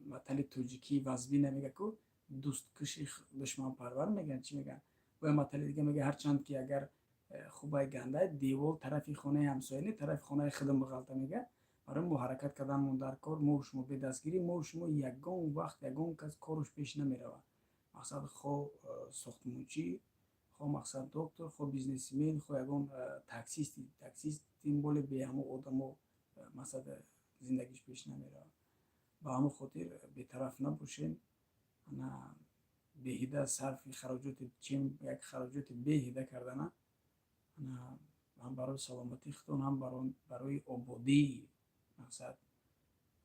матали тоҷикӣ вазбина мега ку: дӯсткуши душманпарвар мегӯянд, чӣ мегӯянд. Боя матали дига мега: ҳарчанд ки агар хубай гандай девол тарафи хонаи ҳамсоя не, тарафи хонаи худам бағалта, мега. Барои мо ҳаракат карданмон дар кор. Мо шумо бедастгирӣ, мо шумо ягон вақт ягон кас корш пеш намеравад. Мақсад, хо сохтмончӣ, хо, мақсад, доктор, хо бизнесмен, хо ягон таксисти, таксист тем более, бе ҳамо одамо, мақсад, зиндагиш пеш намеравад. Ба ҳамон хотир бетараф набошем. Ана, беҳида сарфи хароҷоти, чем як хароҷоти беҳида кардана, ана, ҳам барои саломатии худтон, ҳам барои ободии, мақсад,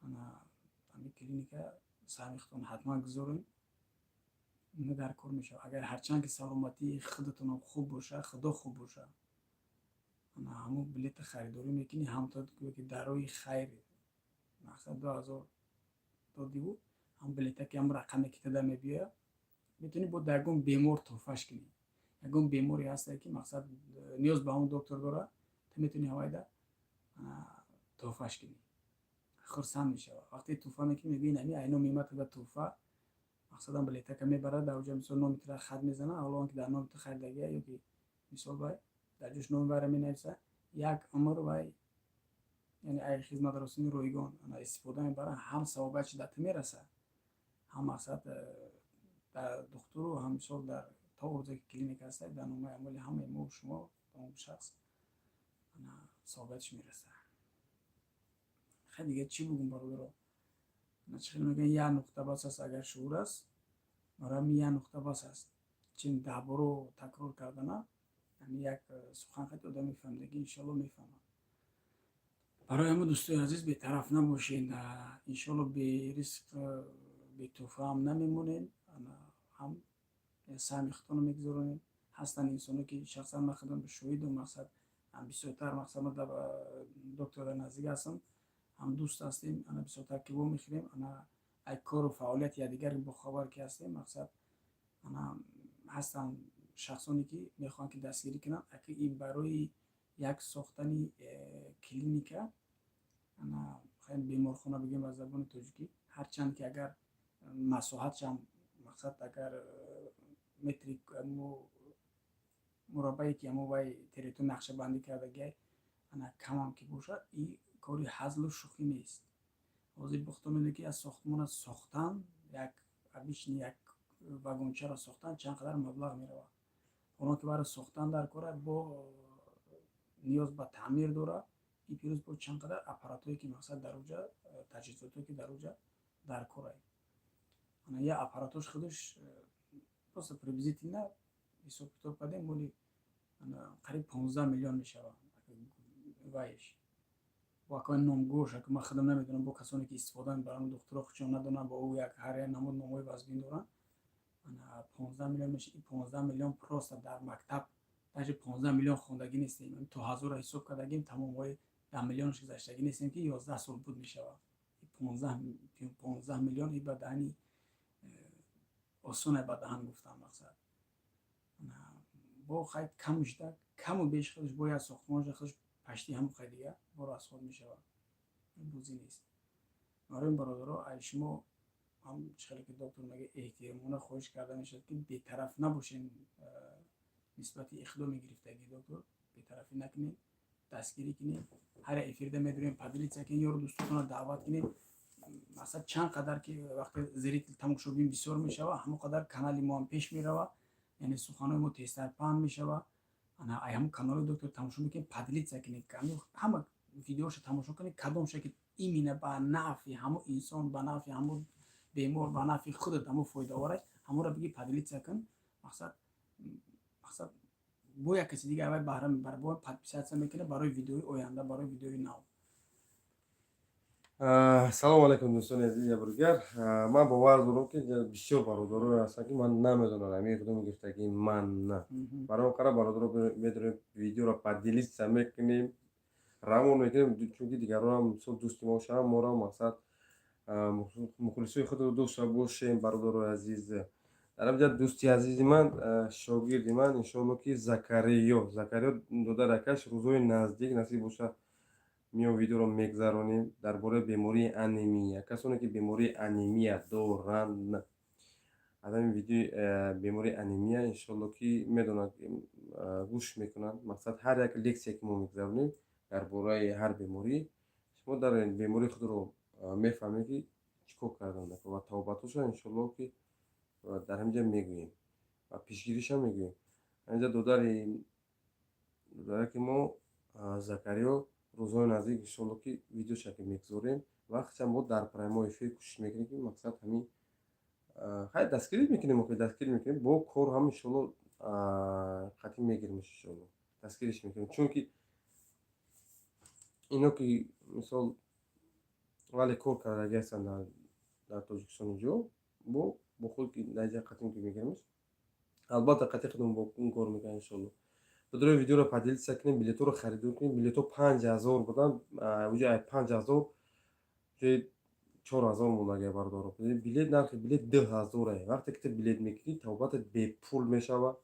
ана, ҳамин клиника саҳми худтон ҳатман гузорем. Ина дар кор мешавад. Агар ҳарчанд ки саломатии худатонам хуб боша, Худо хуб боша, ана, ҳамон билета харидорӣ мекунӣ, ҳам то ки дар роҳи хайр, мақсад, 2000 додиву ҳам билета ки ҳам рақаме ки тада мебиёяд, метавонӣ бо дар ягон бемор тӯҳфаш кунӣ. Ягон беморе ҳастае ки, мақсад, ниёз ба ҳамон доктор дорад, ту метавонӣ ҳавайда тӯҳфаш кунӣ, хурсанд мешавад. Вақте тӯҳфа мекунӣ, мегӯӣ: "Ин ами айно меомад тада тӯҳфа". Мақсадам, билетака мебарад, дар оҷа, мисол, номи тура хат мезанад, ҳоло он ки дар номи ту харидагия ё ки, мисол, вай дар ҷош номи вайра менависа, як умр вай, яъне, ай хизматрасонии ройгон истифода мебарад. Ҳам савобачи дар ту мерасад, ҳам, мақсад, дар духтуру ҳам, мисол, дар то рӯзе ки клиника ҳаста, дар номаи амали ҳамаи мо шумо он шахс савобатиш мерасад. Хай, дига чӣ бугум, бародаро? Чӣ хел мегӯянд, як нуқта бас аст, агар шуур аст. Барои ҳамин як нуқта бас аст, чин 10 боро такрор кардана. Ҳамин як сухан хати одам мефаҳмидаги, иншоалло, мефаҳмад. Барои ҳамин, дӯстои азиз, бетараф набошед. Иншоалло, беризқ, бетӯҳфаам намемонем, ҳам саҳми худтонро мегузоронем. Ҳастанд инсоно ки шахсан ман худам шоҳиду, мақсад, бисёртар, мақсад, ман доктор наздик ҳастам, ҳам дӯст ҳастем. Ана, бисёртар ки вомехӯрем, ана, ай кору фаъолияти якдигар бохабар ки ҳастем. Мақсад, ана, ҳастанд шахсоне ки мехоҳанд ки дастгирӣ кунанд. Аки ин барои як сохтани клиника, ана, беморхона бигӯем ба забони тоҷикӣ, ҳарчанд ки агар масоҳатшам, мақсад, агар метри мураббае ки ҳамо вай территория нақшабандӣ кардагиай, ана, камам ки бошад, ин кори ҳазлу шӯхӣ нест. Ҳозир бухто медонед, ки аз сохтмона сохтан, як обычный як вагончаро сохтан чанд қадар маблағ меравад. Оно ки барои сохтан дар кора, бо ниёз ба таъмир дорад, и плюс бо чанд қадар аппаратҳое ки, мақсад, дар уҷа, таҷҳизотое ки дар уҷа дар корай. Ана, як аппаратош худаш просто приблизительно ҳисоб китоб кардем, моли қариб 15 миллион мешавад. Вайш бо акои номгӯш, ака ман худам намедонам, бо касоне ки истифода мебаранд, духтуро худшон надонанд, бо ӯ як ҳар як намуд номҳои вазбин доранд. Ана, 15 миллион меша. И 15 миллион просто дар мактаб даже 15 миллион хондагӣ нестем, то ҳазорро ҳисоб кардагим, тамомҳои 10 миллионш гузаштагӣ нестем, ки 11 сол буд мешавад. 15 миллион и ба даҳни. Осоне ба даҳан гуфтан, мақсад бо хай каму шида, каму беш худаш бояд сохтмонша, худаш пашти ҳаму хай дига боро аз худ мешавад. Бозӣ нест. Барои ин, бародаро, ай шумо ҳам, чӣ хеле ки доктор мега, эҳтиромона хоҳиш карда мешавад, ки бетараф набошен нисбати иқдоми гирифтагии доктор. Бетарафӣ накунед, дастгирӣ кунед. Ҳар эфирда медурем, поделиться кунед, ёру дӯстотонро даъват кунед. Масалан, чанд қадар ки вақте зритель, тамошобин бисёр мешава, ҳамон қадар канали мо ҳам пеш мерава, яъне суханои мо тезтар паҳн мешава. Ана ай ҳамон канали доктор тамошо мекунед, поделиться кунед, ҳама видеоша тамошо кунед, кадомша ки именно ба нафъи ҳамон инсон, ба нафъи ҳамон бемор, ба нафъи худат ҳамон фоидаовар, ҳамонро биги поделиться кун. Мақсад бо як каси дигар вай баҳра мебарад, бо подписаться мекунад барои видеои оянда, барои видеои нав. Салому алайкум, дӯстони азиз, ябргар. Ман бовар дорам, ки бисёр бародарое ҳастанд, ки ман намедонам ҳамин иқдоми гирифтагии ман на. Барои он қадар, бародаро, медонем, видеоро поделиться мекунем, равон мекунем, чунки дигарон мисол дӯсти мо шаванд, моро мақсад мухлисои худро дошта бошем. Бародарои азиз, дар ҳамин ҷа дӯсти азизи ман, шогирди ман, иншоалло, ки Закариё, Закариё додар акаш, рӯзҳои наздик насиб бошад, миён видеоро мегзаронем дар бораи бемории анемия. Касоне ки бемории анемия доранд, аз ҳамин видеои бемории анемия, иншоалло, ки медонанд, гӯш мекунанд. Мақсад, ҳар як лексия, ки мо мегзаронем дар бораи ҳар беморӣ, шумо дар бемории худро мефаҳмед, ки чӣ кор кардан ва табобатҳошро, иншоалло, ки дар ҳамин ҷа мегӯем ва пешгириашам мегӯем. Ҳаминҷа додари додараки мо Закариё рӯзҳои наздик, иншоалло, ки видеоша ки мегузорем, вақтша мо дар прямой эфир кӯшиш мекунем, ки мақсад ҳамин хай дастгирӣ мекунем, охи дастгирӣ мекунем, бо кор ҳам, иншоалло, қатъӣ мегиримш, иншоалло, дастгириш мекунем, чунки ино ки мисол вале кор кардаги ҳастанд дар Тоҷикистони ҷо, бо худ ки дар ҷа қатъӣ ки мегиримш, албатта, қатъи худам бо он кор мекунем, иншоалло. Бидрои видеоро поделиться кунем, билетҳоро харидор кунем. Билетҳо 5000 буданд, уҷа 5000 ҷои 4000 мондагия, бародаро. Билет, нархи билет 2000-е. Вақте ки ту билет мекунӣ, табобатат бепул мешавад,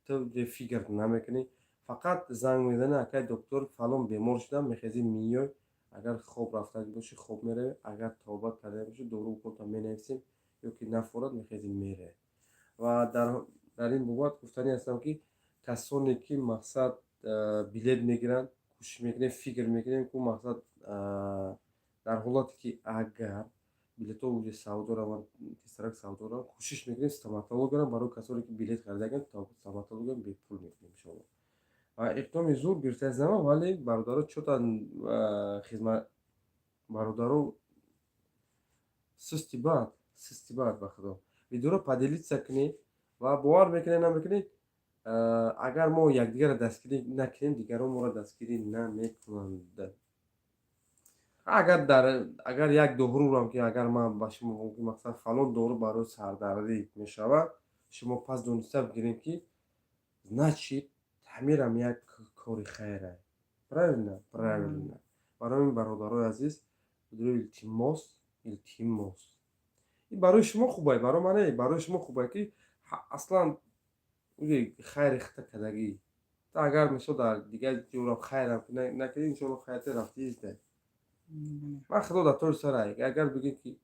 ту фикр намекунӣ, фақат занг мезанӣ: «Акай доктор, фалон бемор шудам». Мехезӣ, меёй, агар хоб рафтагӣ бошӣ, хоб меравӣ, агар табобат карда бошӣ, дору уколта менависем, ё ки нафорад, мехезӣ, меравӣ. Ва дар ин бобат гуфтанӣ ҳастам, ки касоне ки мақсад билет мегиранд, кӯшиш мекунем, фикр мекунем, ку мақсад дар ҳолате ки агар билетҳо уҷа савдо раванд, тезтарак савдо раванд, кӯшиш мекунем, стоматологиям барои касоне ки билет харидаганд, стоматологиям бепул мекунем, иншоалло. Ва иқдоми зур гирифтаи зама, вале, бародаро, чота хизмат, бародаро, сусти бад, сусти бад, ба худо. Видеоро поделиться кунед ва бовар мекунед, намекунед, агар мо якдигарро дастгирӣ накунем, дигарон моро дастгирӣ намекунанд. Агар дар агар як дорурам ки агар ман ба шумо гӯям, ки мақсад фалон дору барои сардардӣ мешавад, шумо пас дониста бигиред, ки значит ҳамирам як кори хайра. Правильно, правильно. Барои ин, бародарои азиз, илтимос, илтимос, ин барои шумо хубай, барои ман не, барои шумо хубай, ки аслан хайри хита кардагӣ. Агар мисол дар дигар ҷора хайрам накардӣ, иншоалло, хайрта рафтиизда. Ман худо дар тори сарай, агар бигем, ки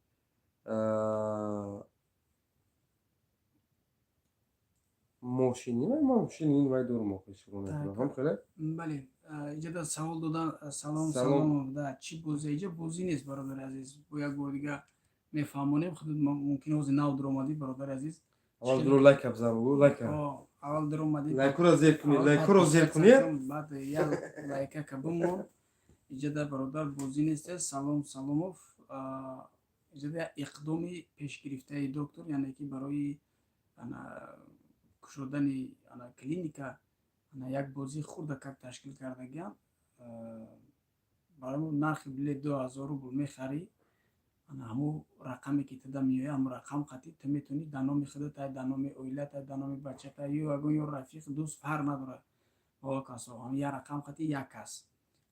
мошини ман мошини вай дорум, охи ҳам хеле. Бале, иҷода савол додан. Салом, салом, да, чӣ бозӣ? Иҷа бозӣ нест, бародари азиз. Бо як бори дига мефаҳмонем. Худат мумкин ҳозир нав дуромадӣ, бародари азиз. Аввал дуро лайка бизан, бугу лайка. Аввал дуромадӣ. Лайкуро зер кунед, лайкуро зер кунед. Баъд як лайка ка бимон. Иҷода, бародар, бозӣ нест. Салом, Саломов. Иҷода иқдоми пешгирифтаи доктор, яъне ки барои кушодани клиника як бозии хурдакак ташкил кардагиам. Барои нархи билет 2000 рубл мехарӣ, ҳамун рақаме ки туда меояд, ҳамун рақам қатӣ ту метавонӣ дар номи худата, дар номи оилата, дар номи бачата ё ягон ё рафиқ, дӯст, фарқ надорад, бо касо ҳамун як рақам қатӣ як кас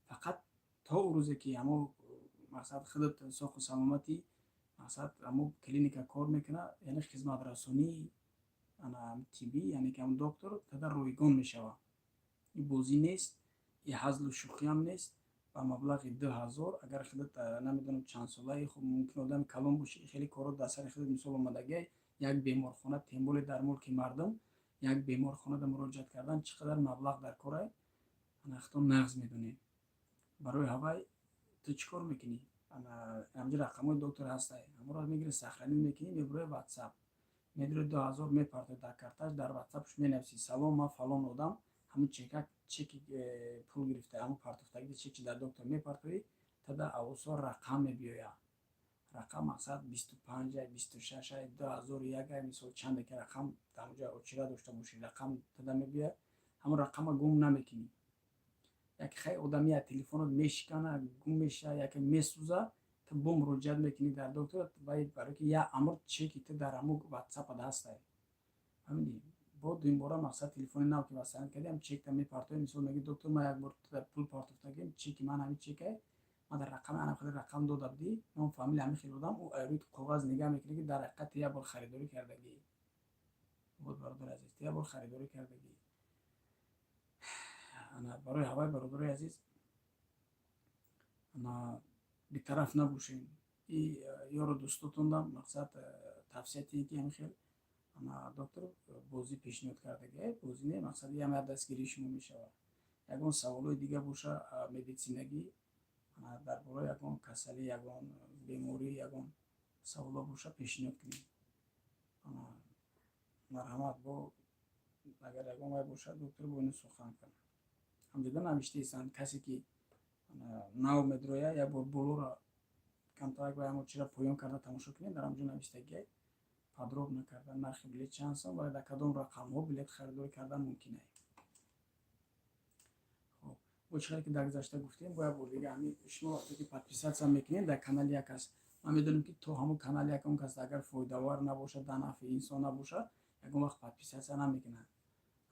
фақат то ӯ рӯзе ки ҳамун мақсад худат соқу саломатӣ. Мақсад, ҳамо клиника кор мекунад, яъне хизматрасонии ана тиббӣ, яъне ки ҳамн доктор тада ройгон мешавад. И бозӣ нест, и ҳазлу шӯхиам нест. Ба маблағи 2000, агар худат, намедонам, чанд солаи, хуб, мумкин одами калон бошӣ, хеле корро дар сари худат, мисол, омадагиай, як беморхона, тем более дар мулки мардум як беморхонада муроҷиат кардан, чӣ қадар маблағ дар корай, ана худтон нағз медонед. Барои ҳавай ту чӣ кор мекунӣ? Ҳамҷо рақамҳои доктор ҳастай, ҳамонро мегири, сохранить мекунӣ, мебурои Ватсап, медури, 2000 мепартои дар карташ, дар Ватсапш менависӣ: «Салом, ман фалон одам». Ҳамун чека, чеки пул гирифта, ҳамун партофтагида чеки дар доктор мепартоӣ, тада авусо рақам мебиёяд. Рақам, мақсад, 25, 26, 2001, мисол, чанде ки рақам ҳамуҷа очира дошта бошӣ, рақам тада мебиёяд. Ҳамун рақама гум намекунӣ. Яке хай одами я телефонот мешикана, гум меша, яке месӯза, ту бо муроҷиат мекунӣ дар доктор вай, барое ки як амр чеки ту дар ҳамун Ватсапат ҳастай, фаҳмидӣ? Бо дуюмбора, мақсад, телефони нав ки васанат кардӣ, ҳам чекта мепартоӣ. Мисол, меги: «Доктор, ман як бор пул партофтагим, чеки ман ҳамин чекай, ман дар рақами ана хеле рақам дода будӣ, ном, фамилия ҳамин хел одам». Ӯ рӯи коғаз нигаҳ мекунад, ки дар ҳақиқат ту як бор харидорӣ кардагӣ. Вот, бародари азиз, ту як бор харидорӣ кардагӣ. Ана барои ҳавай, бародарои азиз, ана бетараф набошем и ёру дӯстотондам, мақсад, тавсия тиҳем, ки ҳамин хел ана доктор бозӣ пешниҳод кардагӣ, бозӣ не, мақсад, ям як дастгирии шумо мешавад. Ягон саволҳои дига боша, медицинагӣ, дар бораи ягон касалӣ, ягон беморӣ, ягон саволҳо боша, пешниҳод кунем. Марҳамат, бо агар ягон вай бошад, доктор бо ино сухан кунад. Ҳамҷода навиштаистанд, касе ки нав медроя, як бор болоро камтарак ва ҳамо чира поён карда тамошо кунед, дар ҳамҷо навиштагиай подробно карда, нархи билет чанд сом ва дар кадом рақамҳо билет харидорӣ кардан мумкин ай. Хоб, бо чӣ хеле ки дар гузашта гуфтем, бо як бор дига ҳами шумо вақте ки подписаться мекунед дар канали як кас, ман медонем, ки то ҳамон канали ягон кас агар фоидавар набошад, дар нафъи инсон набошад, ягон вақт подписаться намекунад,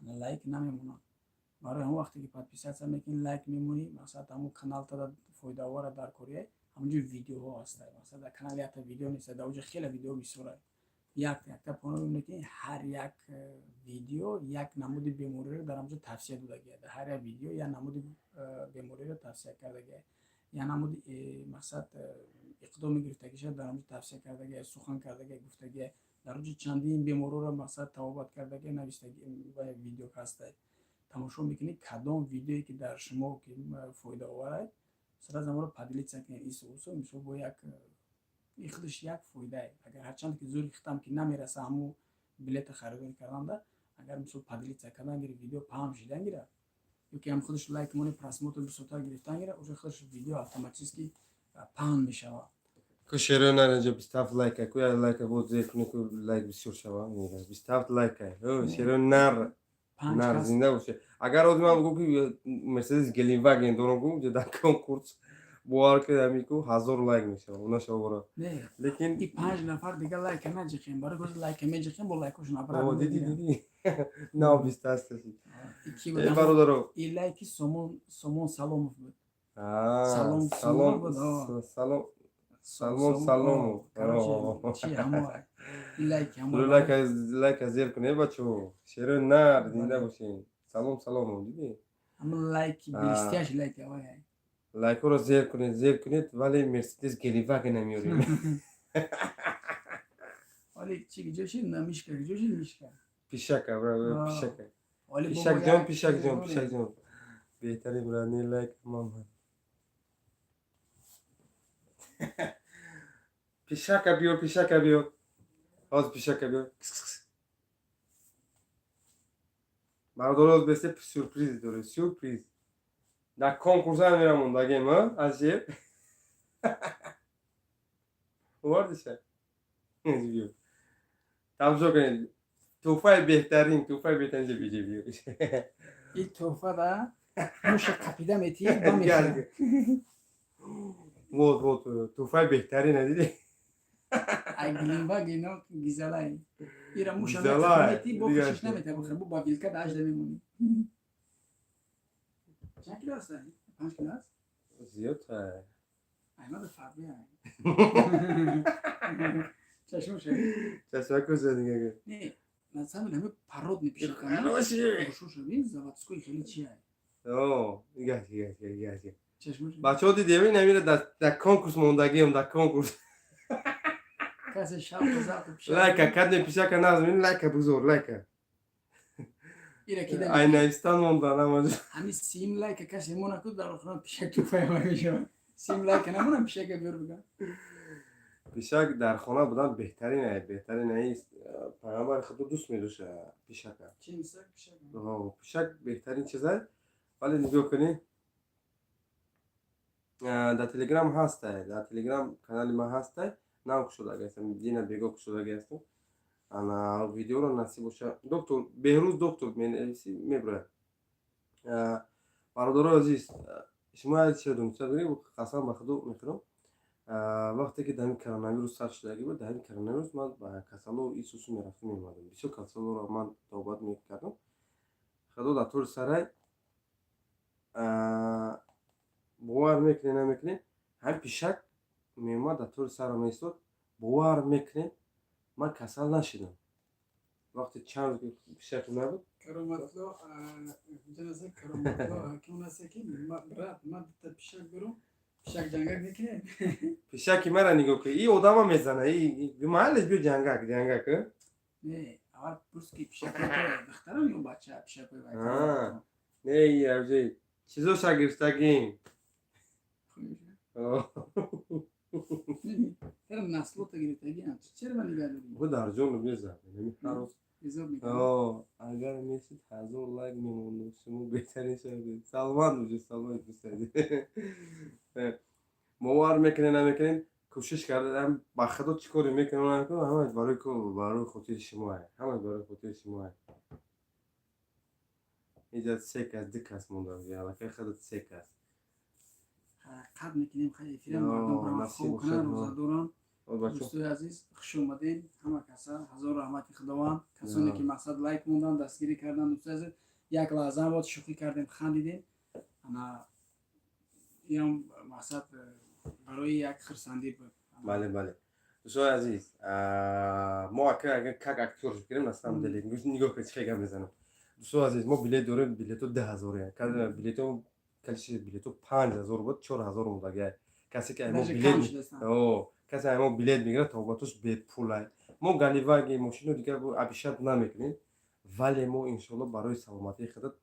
лайк намемонад. Барои ҳамон вақте ки подписаться мекунӣ, лайк мемонӣ, мақсад, ҳамон канал тада фоидаовара дар кория. Ҳамонҷо видеоҳо ҳастад. Мақсад, дар канал якта видео нест, дар оҷо хеле видео бисёра. Як якта поно мебинед, ки ҳар як видео як намуди бемориро дар ҳамонҷо тавсия додагия. Дар ҳар як видео як намуди бемориро тавсия кардагия, як намуди мақсад, иқдоми гирифтагиша дар ҳамонҷо тавсия кардагия, сухан кардагия, гуфтагия. Дар оҷо чандин беморҳоро, мақсад, табобат кардагия, навиштаги видео ҳастай. Тамошо мекунед, кадом видеое ки дар шумо ки фоидаоварад, сразу аморо поделиться кунед. Исо усо, мисол, бо як и худаш як фоидае. Агар ҳарчанд ки зури хитам ки намераса ҳамун билета харидорӣ карданда, агар, мисол, поделиться кардан гири, видео паҳн шидан гира, ё ки ҳам худаш лайк мони, просмотр бисёртар гирифтан гира, уже худаш видео автоматически паҳн мешавад. Ку шеро наранҷа, 27 лайка ку, як лайка боз зер куни ку, лайк бисёр шава. 27 лайка шеро нар нар, зинда боше. Агар ози ман бугӯ, ки Мерседес Гелендваген дорам, гу дар конкурс, бовар ки ҳами ку 1000 лайк мешава, нашава бора. Лекин и панҷ нафар дига лайка наҷиқем, барои гози лайка меҷиқем, бо лайкошон обратно. Диди, диди, нав 28 шид, бародаро. И лайки Сомон, Сомон Саломов буд. Салом, салом, Салмон Саломов. Чи ҳамо лайки ҳамо. Лайка зер кунед, бачаҳо. Шерои нар, зинда бошед. Салом Саломов, диди. Ҳамо лайки блестящий лайки авай. Лайкҳоро зер кунед, зер кунед, вале Мерседес Гелендваген намеёрем. Вале чи гиҷо шид? На, мишка гиҷо шид, мишка? Пишака, пишака. Пишакҷон, пишакҷон, пишакҷон. Беҳтарин брат, лайк мамад. Пишака биё, пишака биё. Ҳозир пишака биё. Бародаро, бесе сюрприз дорем, сюрприз. Дар конкурса мерам мондагем, азшер. Овардиша? Биё. Тамошо кунед. Тӯҳфаи беҳтарин, тӯҳфаи беҳтарин ҷа биҷа биё. И тӯҳфа да муша қапида метиҳ ба мешавад. Вот, вот, тӯҳфаи беҳтарин, дидӣ? Ай Гелендваген гизалай. Ира муша Гизалай, мети бо дига хушиш шуд. Намета бохир, бо ба вилка да ажда мемонӣ. Чанд кило аст? 5 кило аст? Зиёд. Аҳмад фарбе. Чашмоша. Чашмакоша нигоҳ кун. Не, на самом деле ҳами породный пишак. Хороший. Хушуша бин, заводской хеле чи ай. О, нигоҳ, нигоҳ, нигоҳ, нигоҳ. Чашмоша. Бачаҳо, дидем, ин ҳамира дар конкурс мондагиам, дар конкурс. Касе шавқу завқи пишак. Лайка кадне, пишака назм, лайка бузор, лайка. Ира кида. Айнаистан мондан ҳамаҷо. Ҳами 30 лайка касе мона ку, дар охирон пишак туфая мешавад. 30 лайка намона, пишака биёр бигам. Пишак дар хона будан беҳтарин ай, беҳтарин ай. Пайғамбари худо дӯст медошт пишака. Чимсак пишак. О, пишак беҳтарин чизай, вале нигоҳ кунӣ, дар Телеграм ҳастай, дар Телеграм канали ман ҳастай, нав кушодаги ҳастам, дина бего кушодаги ҳастам. Ана видеоро, насиб боша, доктор Беҳрӯз, доктор менависӣ, меброяд. Бародарои азиз, шумо як чиза дониста доред, қасам ба худо мехӯрам, вақте ки дар ҳамин коронавирус сар шудагӣ буд, дар ҳамин коронавирус ман ба касалу исусу мерафтам, меомадам, бисёр касалоро ман табобат мекардам. Худо дар тори сарай, бовар мекунед, намекунед, ҳамин пишак меомад, дар тори сарам меистод. Бовар мекунед, ман касал нашидам вақте чанд рӯз ки пишак набуд. Кароматло ҷанаса, Кароматло ҳаким аст, ки брат, ман дута пишак дорам, пишак ҷангак мекунед? Пишаки мара нигоҳ кун, и одама мезана, маҳаллеш биё, ҷангак, ҷангак. Не, аввал пурс, ки пишакҳои духтарам ё бача пишакҳои. Не, авҷи чизоша гирифтагим. Чера наслота гирифтагиам? Чера ма нигаҳ дорӣ? Бу дар ҷону мезад ҳар рӯз. Изоб мекунӣ? Агар мешид, 1000 лайк мемондум, шумо беҳтарин шавед, саломат бошед, саломат бошед. Бовар мекунед, намекунед, кӯшиш кардам, ба худо, чӣ коре мекунам, намекунам, ҳамаш барои хотири шумо, ҳамаш барои хотири шумо. Иҷа се кас, ду кас монда, аллакай худат се кас. Қад мекунем, хай, эфирам мардум раванд, хоб кунанд, рӯза доранд. Дӯстои азиз, хуш омадем ҳама каса, ҳазор раҳмати Худованд, касоне ки мақсад лайк мондан, дастгирӣ кардан. Дӯстои азиз, як лаҳза бод шӯхӣ кардем, хандидем, ана иам мақсад барои як хурсандӣ буд. Бале, дӯстои азиз, мо ака агар как актёр кунем, на самом деле нигоҳ кунед, чӣ гап мезанам. Дӯстои азиз, мо билет дорем, билето 10 000, билето, количество билето 5000 буд, 4000 мондагиай. Касе ки мо билет, касе мо билет мегирад, табобатош бепулай. Мо галиваги мошину дигар обещать намекунем, вале мо, иншоалло, барои саломатии худат,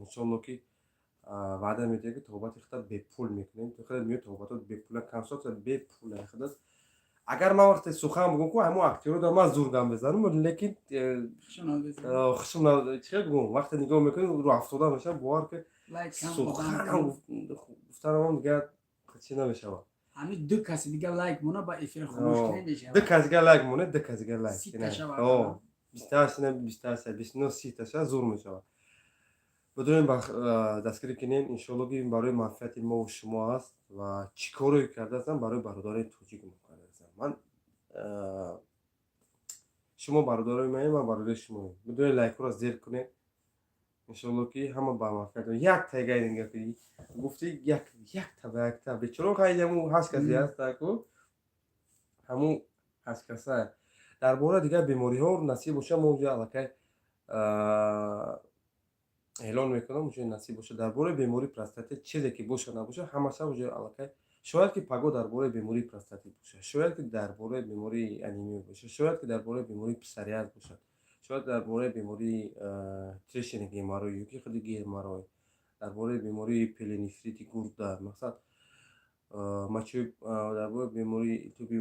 иншоалло, ки ваъда медиҳем, ки табобати худат бепул мекунем. Худат меои, табобатот бепула, консультация бепула худат. Агар ман вақте сухан бигӯм ку, ҳамон актёро дар ман зур гап мезанам, лекин хушм чӣ бигӯм, вақте нигоҳ мекунем, рӯ афтода мешавам, бовар ки суханам гуфтанам дигар чӣ намешавад. Ҳамин ду каси дига лайк мона, ба эфир хомӯш кунем, мешавад. Ду кас дига лайк монед, ду кас дига лайк. 30 та шавад. 28, 28, 29, 30 та шавад, зур мешавад. Бидонем, дастгирӣ кунем, иншоалло, ки барои манфиати мову шумо аст ва чӣ коре кардаастам, барои бародарои тоҷик мо кардаастам. Ман, шумо бародарои маем, ман бародари шумоем. Бидонед, лайкҳоро зер кунед, иншоалло, ки ҳама ба манфиат. Як тайгаи нигоҳ кунӣ, гуфти як якта ба якта бечоро, хай, ҳамун ҳашт касе ҳаста ку, ҳамун ҳашт каса. Дар бораи дигар бемориҳо, насиб боша, мо унҷо аллакай эълон мекунам, уже насиб боша, дар бораи бемории простатит чизе ки боша, набоша, ҳамаша уже аллакай. Шояд ки паго дар бораи бемории простатит бошад, шояд ки дар бораи бемории анемия бошад, шояд ки дар бораи бемории псориаз бошад, шояд дар бораи бемории трещина геморрой ё ки худи геморрой, дар бораи бемории пиелонефрити гурда, мақсад мочевой, дар бораи бемории илтиҳоби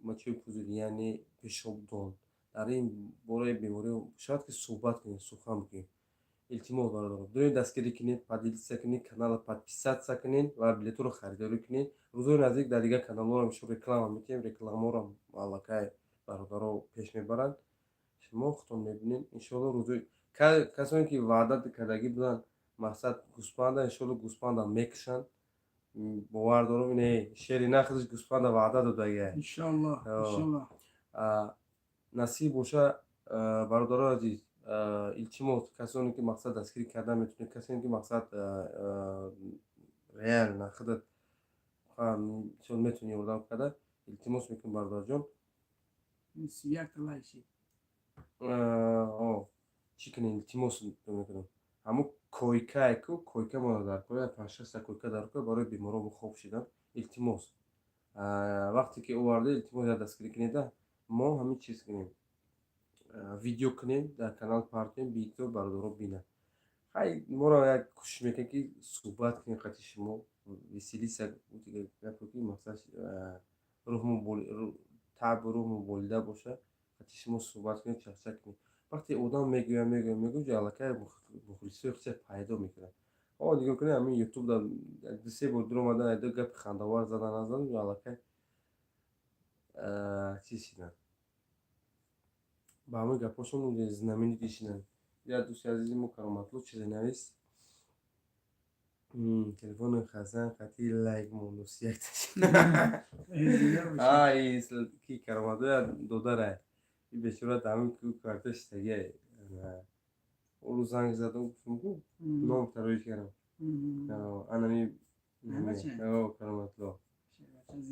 мочевой пузырь, яъне пешобдон, дар ин бораи бемориҳо шояд ки суҳбат кунем, сухан бигӯем. Илтимос, бародарон, дунёи дастгирӣ кунед, поделиться кунед, каналро подписаться кунед ва билетҳоро харидорӣ кунед. Рӯзҳои наздик дар дигар каналҳоро шо реклама метиҳем, рекламаҳоро аллакай бародаро пеш мебаранд, шумо худтон мебинед, иншоалло. Рӯзои касоне ки ваъда кардагӣ буданд, мақсад гӯспанда, иншоалло, гӯспанда мекушанд, бовар дорам. Не, шери нахудаш гӯспанда ваъда додагия. Иншоалло, иншоалло. Насиб боша, бародарои азиз, илтимос, касоне ки мақсад дастгирӣ кардан метавонед, касоне ки мақсад реально худат Ҳамқа мисол метавонӣ ёрдам карда, илтимос мекунам, бародарҷон. 31-та лайк шид. Чӣ кунем, илтимос мекунам, ҳамун койкае ку, койка мона дар кор, панҷ-шашта койка дар кор барои беморон хоб шидан. Илтимос, вақте ки оварда, илтимос, як дастгирӣ кунеда, мо ҳамин чиз кунем, видео кунем, дар канал партоем, бигзор бародаро бинанд. Хай, моро як кӯшиш мекунем, ки суҳбат кунем қати шумо, веселиться, гапо ки мақсад рӯҳмо таъбу рӯҳмо болида боша, қати шумо суҳбат кунем, чахчак кунем. Вақте одам мегӯяд, мегӯяд, мегӯяд, аллакай мухлисои худша пайдо мекунад. О, нигоҳ кунед, ҳамин ютуб да дусе бор дуромадан, ду гапи хандавар задан, назадан, аллакай чиз шиданд, ба ҳамин гапҳошон знаменитый шиданд. Як дӯсти азизи мо Кароматло чизе навист: телефони Хасан қатъи лайк монду, сиякта ки Кароматло як додарай, и бечора дар ҳамин карта шитагиай. Ӯ занг задам, гуфтам ку ном тароиш кардам, анами Кароматло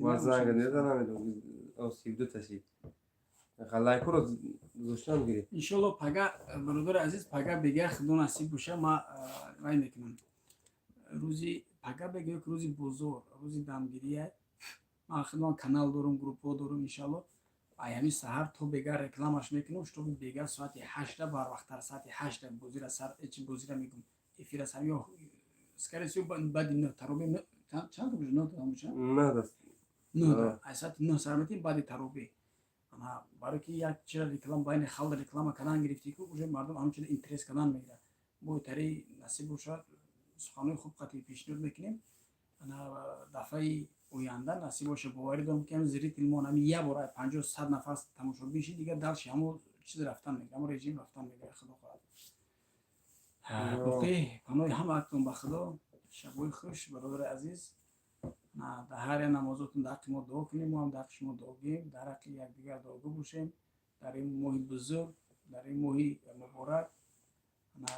ва занг незанам, 32 ташид, лайкҳоро гузоштан гирифт. Иншолло, пага, бародари азиз, пага бега, худо насиб боша, ма вай мекунам, рӯзи пага бега ёки рӯзи бозор, рӯзи дамгирия. Ман худман канал дорум, группҳо дорум. Иншалло, ай ҳамин саҳар то бега рекламаш мекунам, чтобы бега соати 8-да, барвақттар соати 8-да бозира сар, чи бозира мегум, эфира сар, ё скорее всего баъди 9, таробе чанд бошад, 9 бошад, 9, ай соати 9 сар метем, баъди таробе. Барои ки як чира реклама байни халқ реклама кардан гирифтӣ ку, уже мардум ҳамчунин интерес кардан мегирад. Бойтари насиб бошад, суханҳои хуб қатъи пешниҳод мекунем дафъаи оянда, насиб боша. Боварӣ дорам, ки ҳамин зритель мо ҳамин як бор 50-100 нафар тамошобин шид, дигар дальше ҳамо чиз рафтан мегирад, ҳамо режим рафтан мегирад, худо хоҳад. Боқӣ паноҳи ҳамаатон ба худо. Шабҳои хуш, бародари азиз. Дар ҳар як намозотон дар ҳаққи мо дуо кунем, мо ҳам дар ҳаққи шумо дуо гӯем, дар ҳаққи якдигар дуогӯ бошем дар ин моҳи бузург, дар ин моҳи муборак. Ба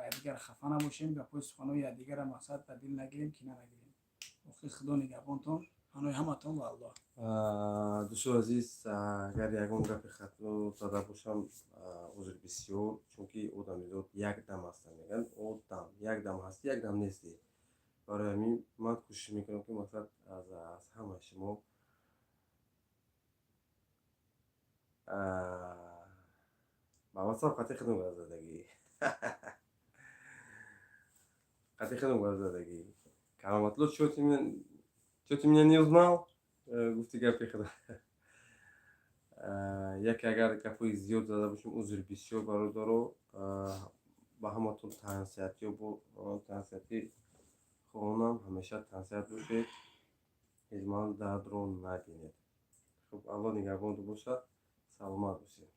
якдигар хафа набошем, гапҳои суханҳои якдигарра мақсад ба дил нагирем, кина нагирем. Боқӣ худо нигаҳбонтон, паноҳи ҳаматон ба Аллоҳ. Дӯстони азиз, агар ягон гапи хато зада бошам, узр бисёр, чунки одамизод як дам ҳастанд, мегӯянд, одам як дам ҳастӣ, як дам нестӣ. Барои ҳамин ман кӯшиш мекунам, ки мақсад аз ҳамаи шумо ба ватсап қатъи худам гап задагӣ, қатъи худам гап задагӣ. Кароматло, чё ты меня не узнал? Гуфти гапи худам. Яке агар гапҳои зиёд зада бошем, узр бисёр, бародаро. Ба ҳаматон тансиҳатиё, тансиҳатӣ хоҳонам, ҳамеша тансиҳат бошед, ҳеҷ маҳал дардро набинед. Хуб, Аллоҳ нигаҳбонтон бошад, саломат бошед.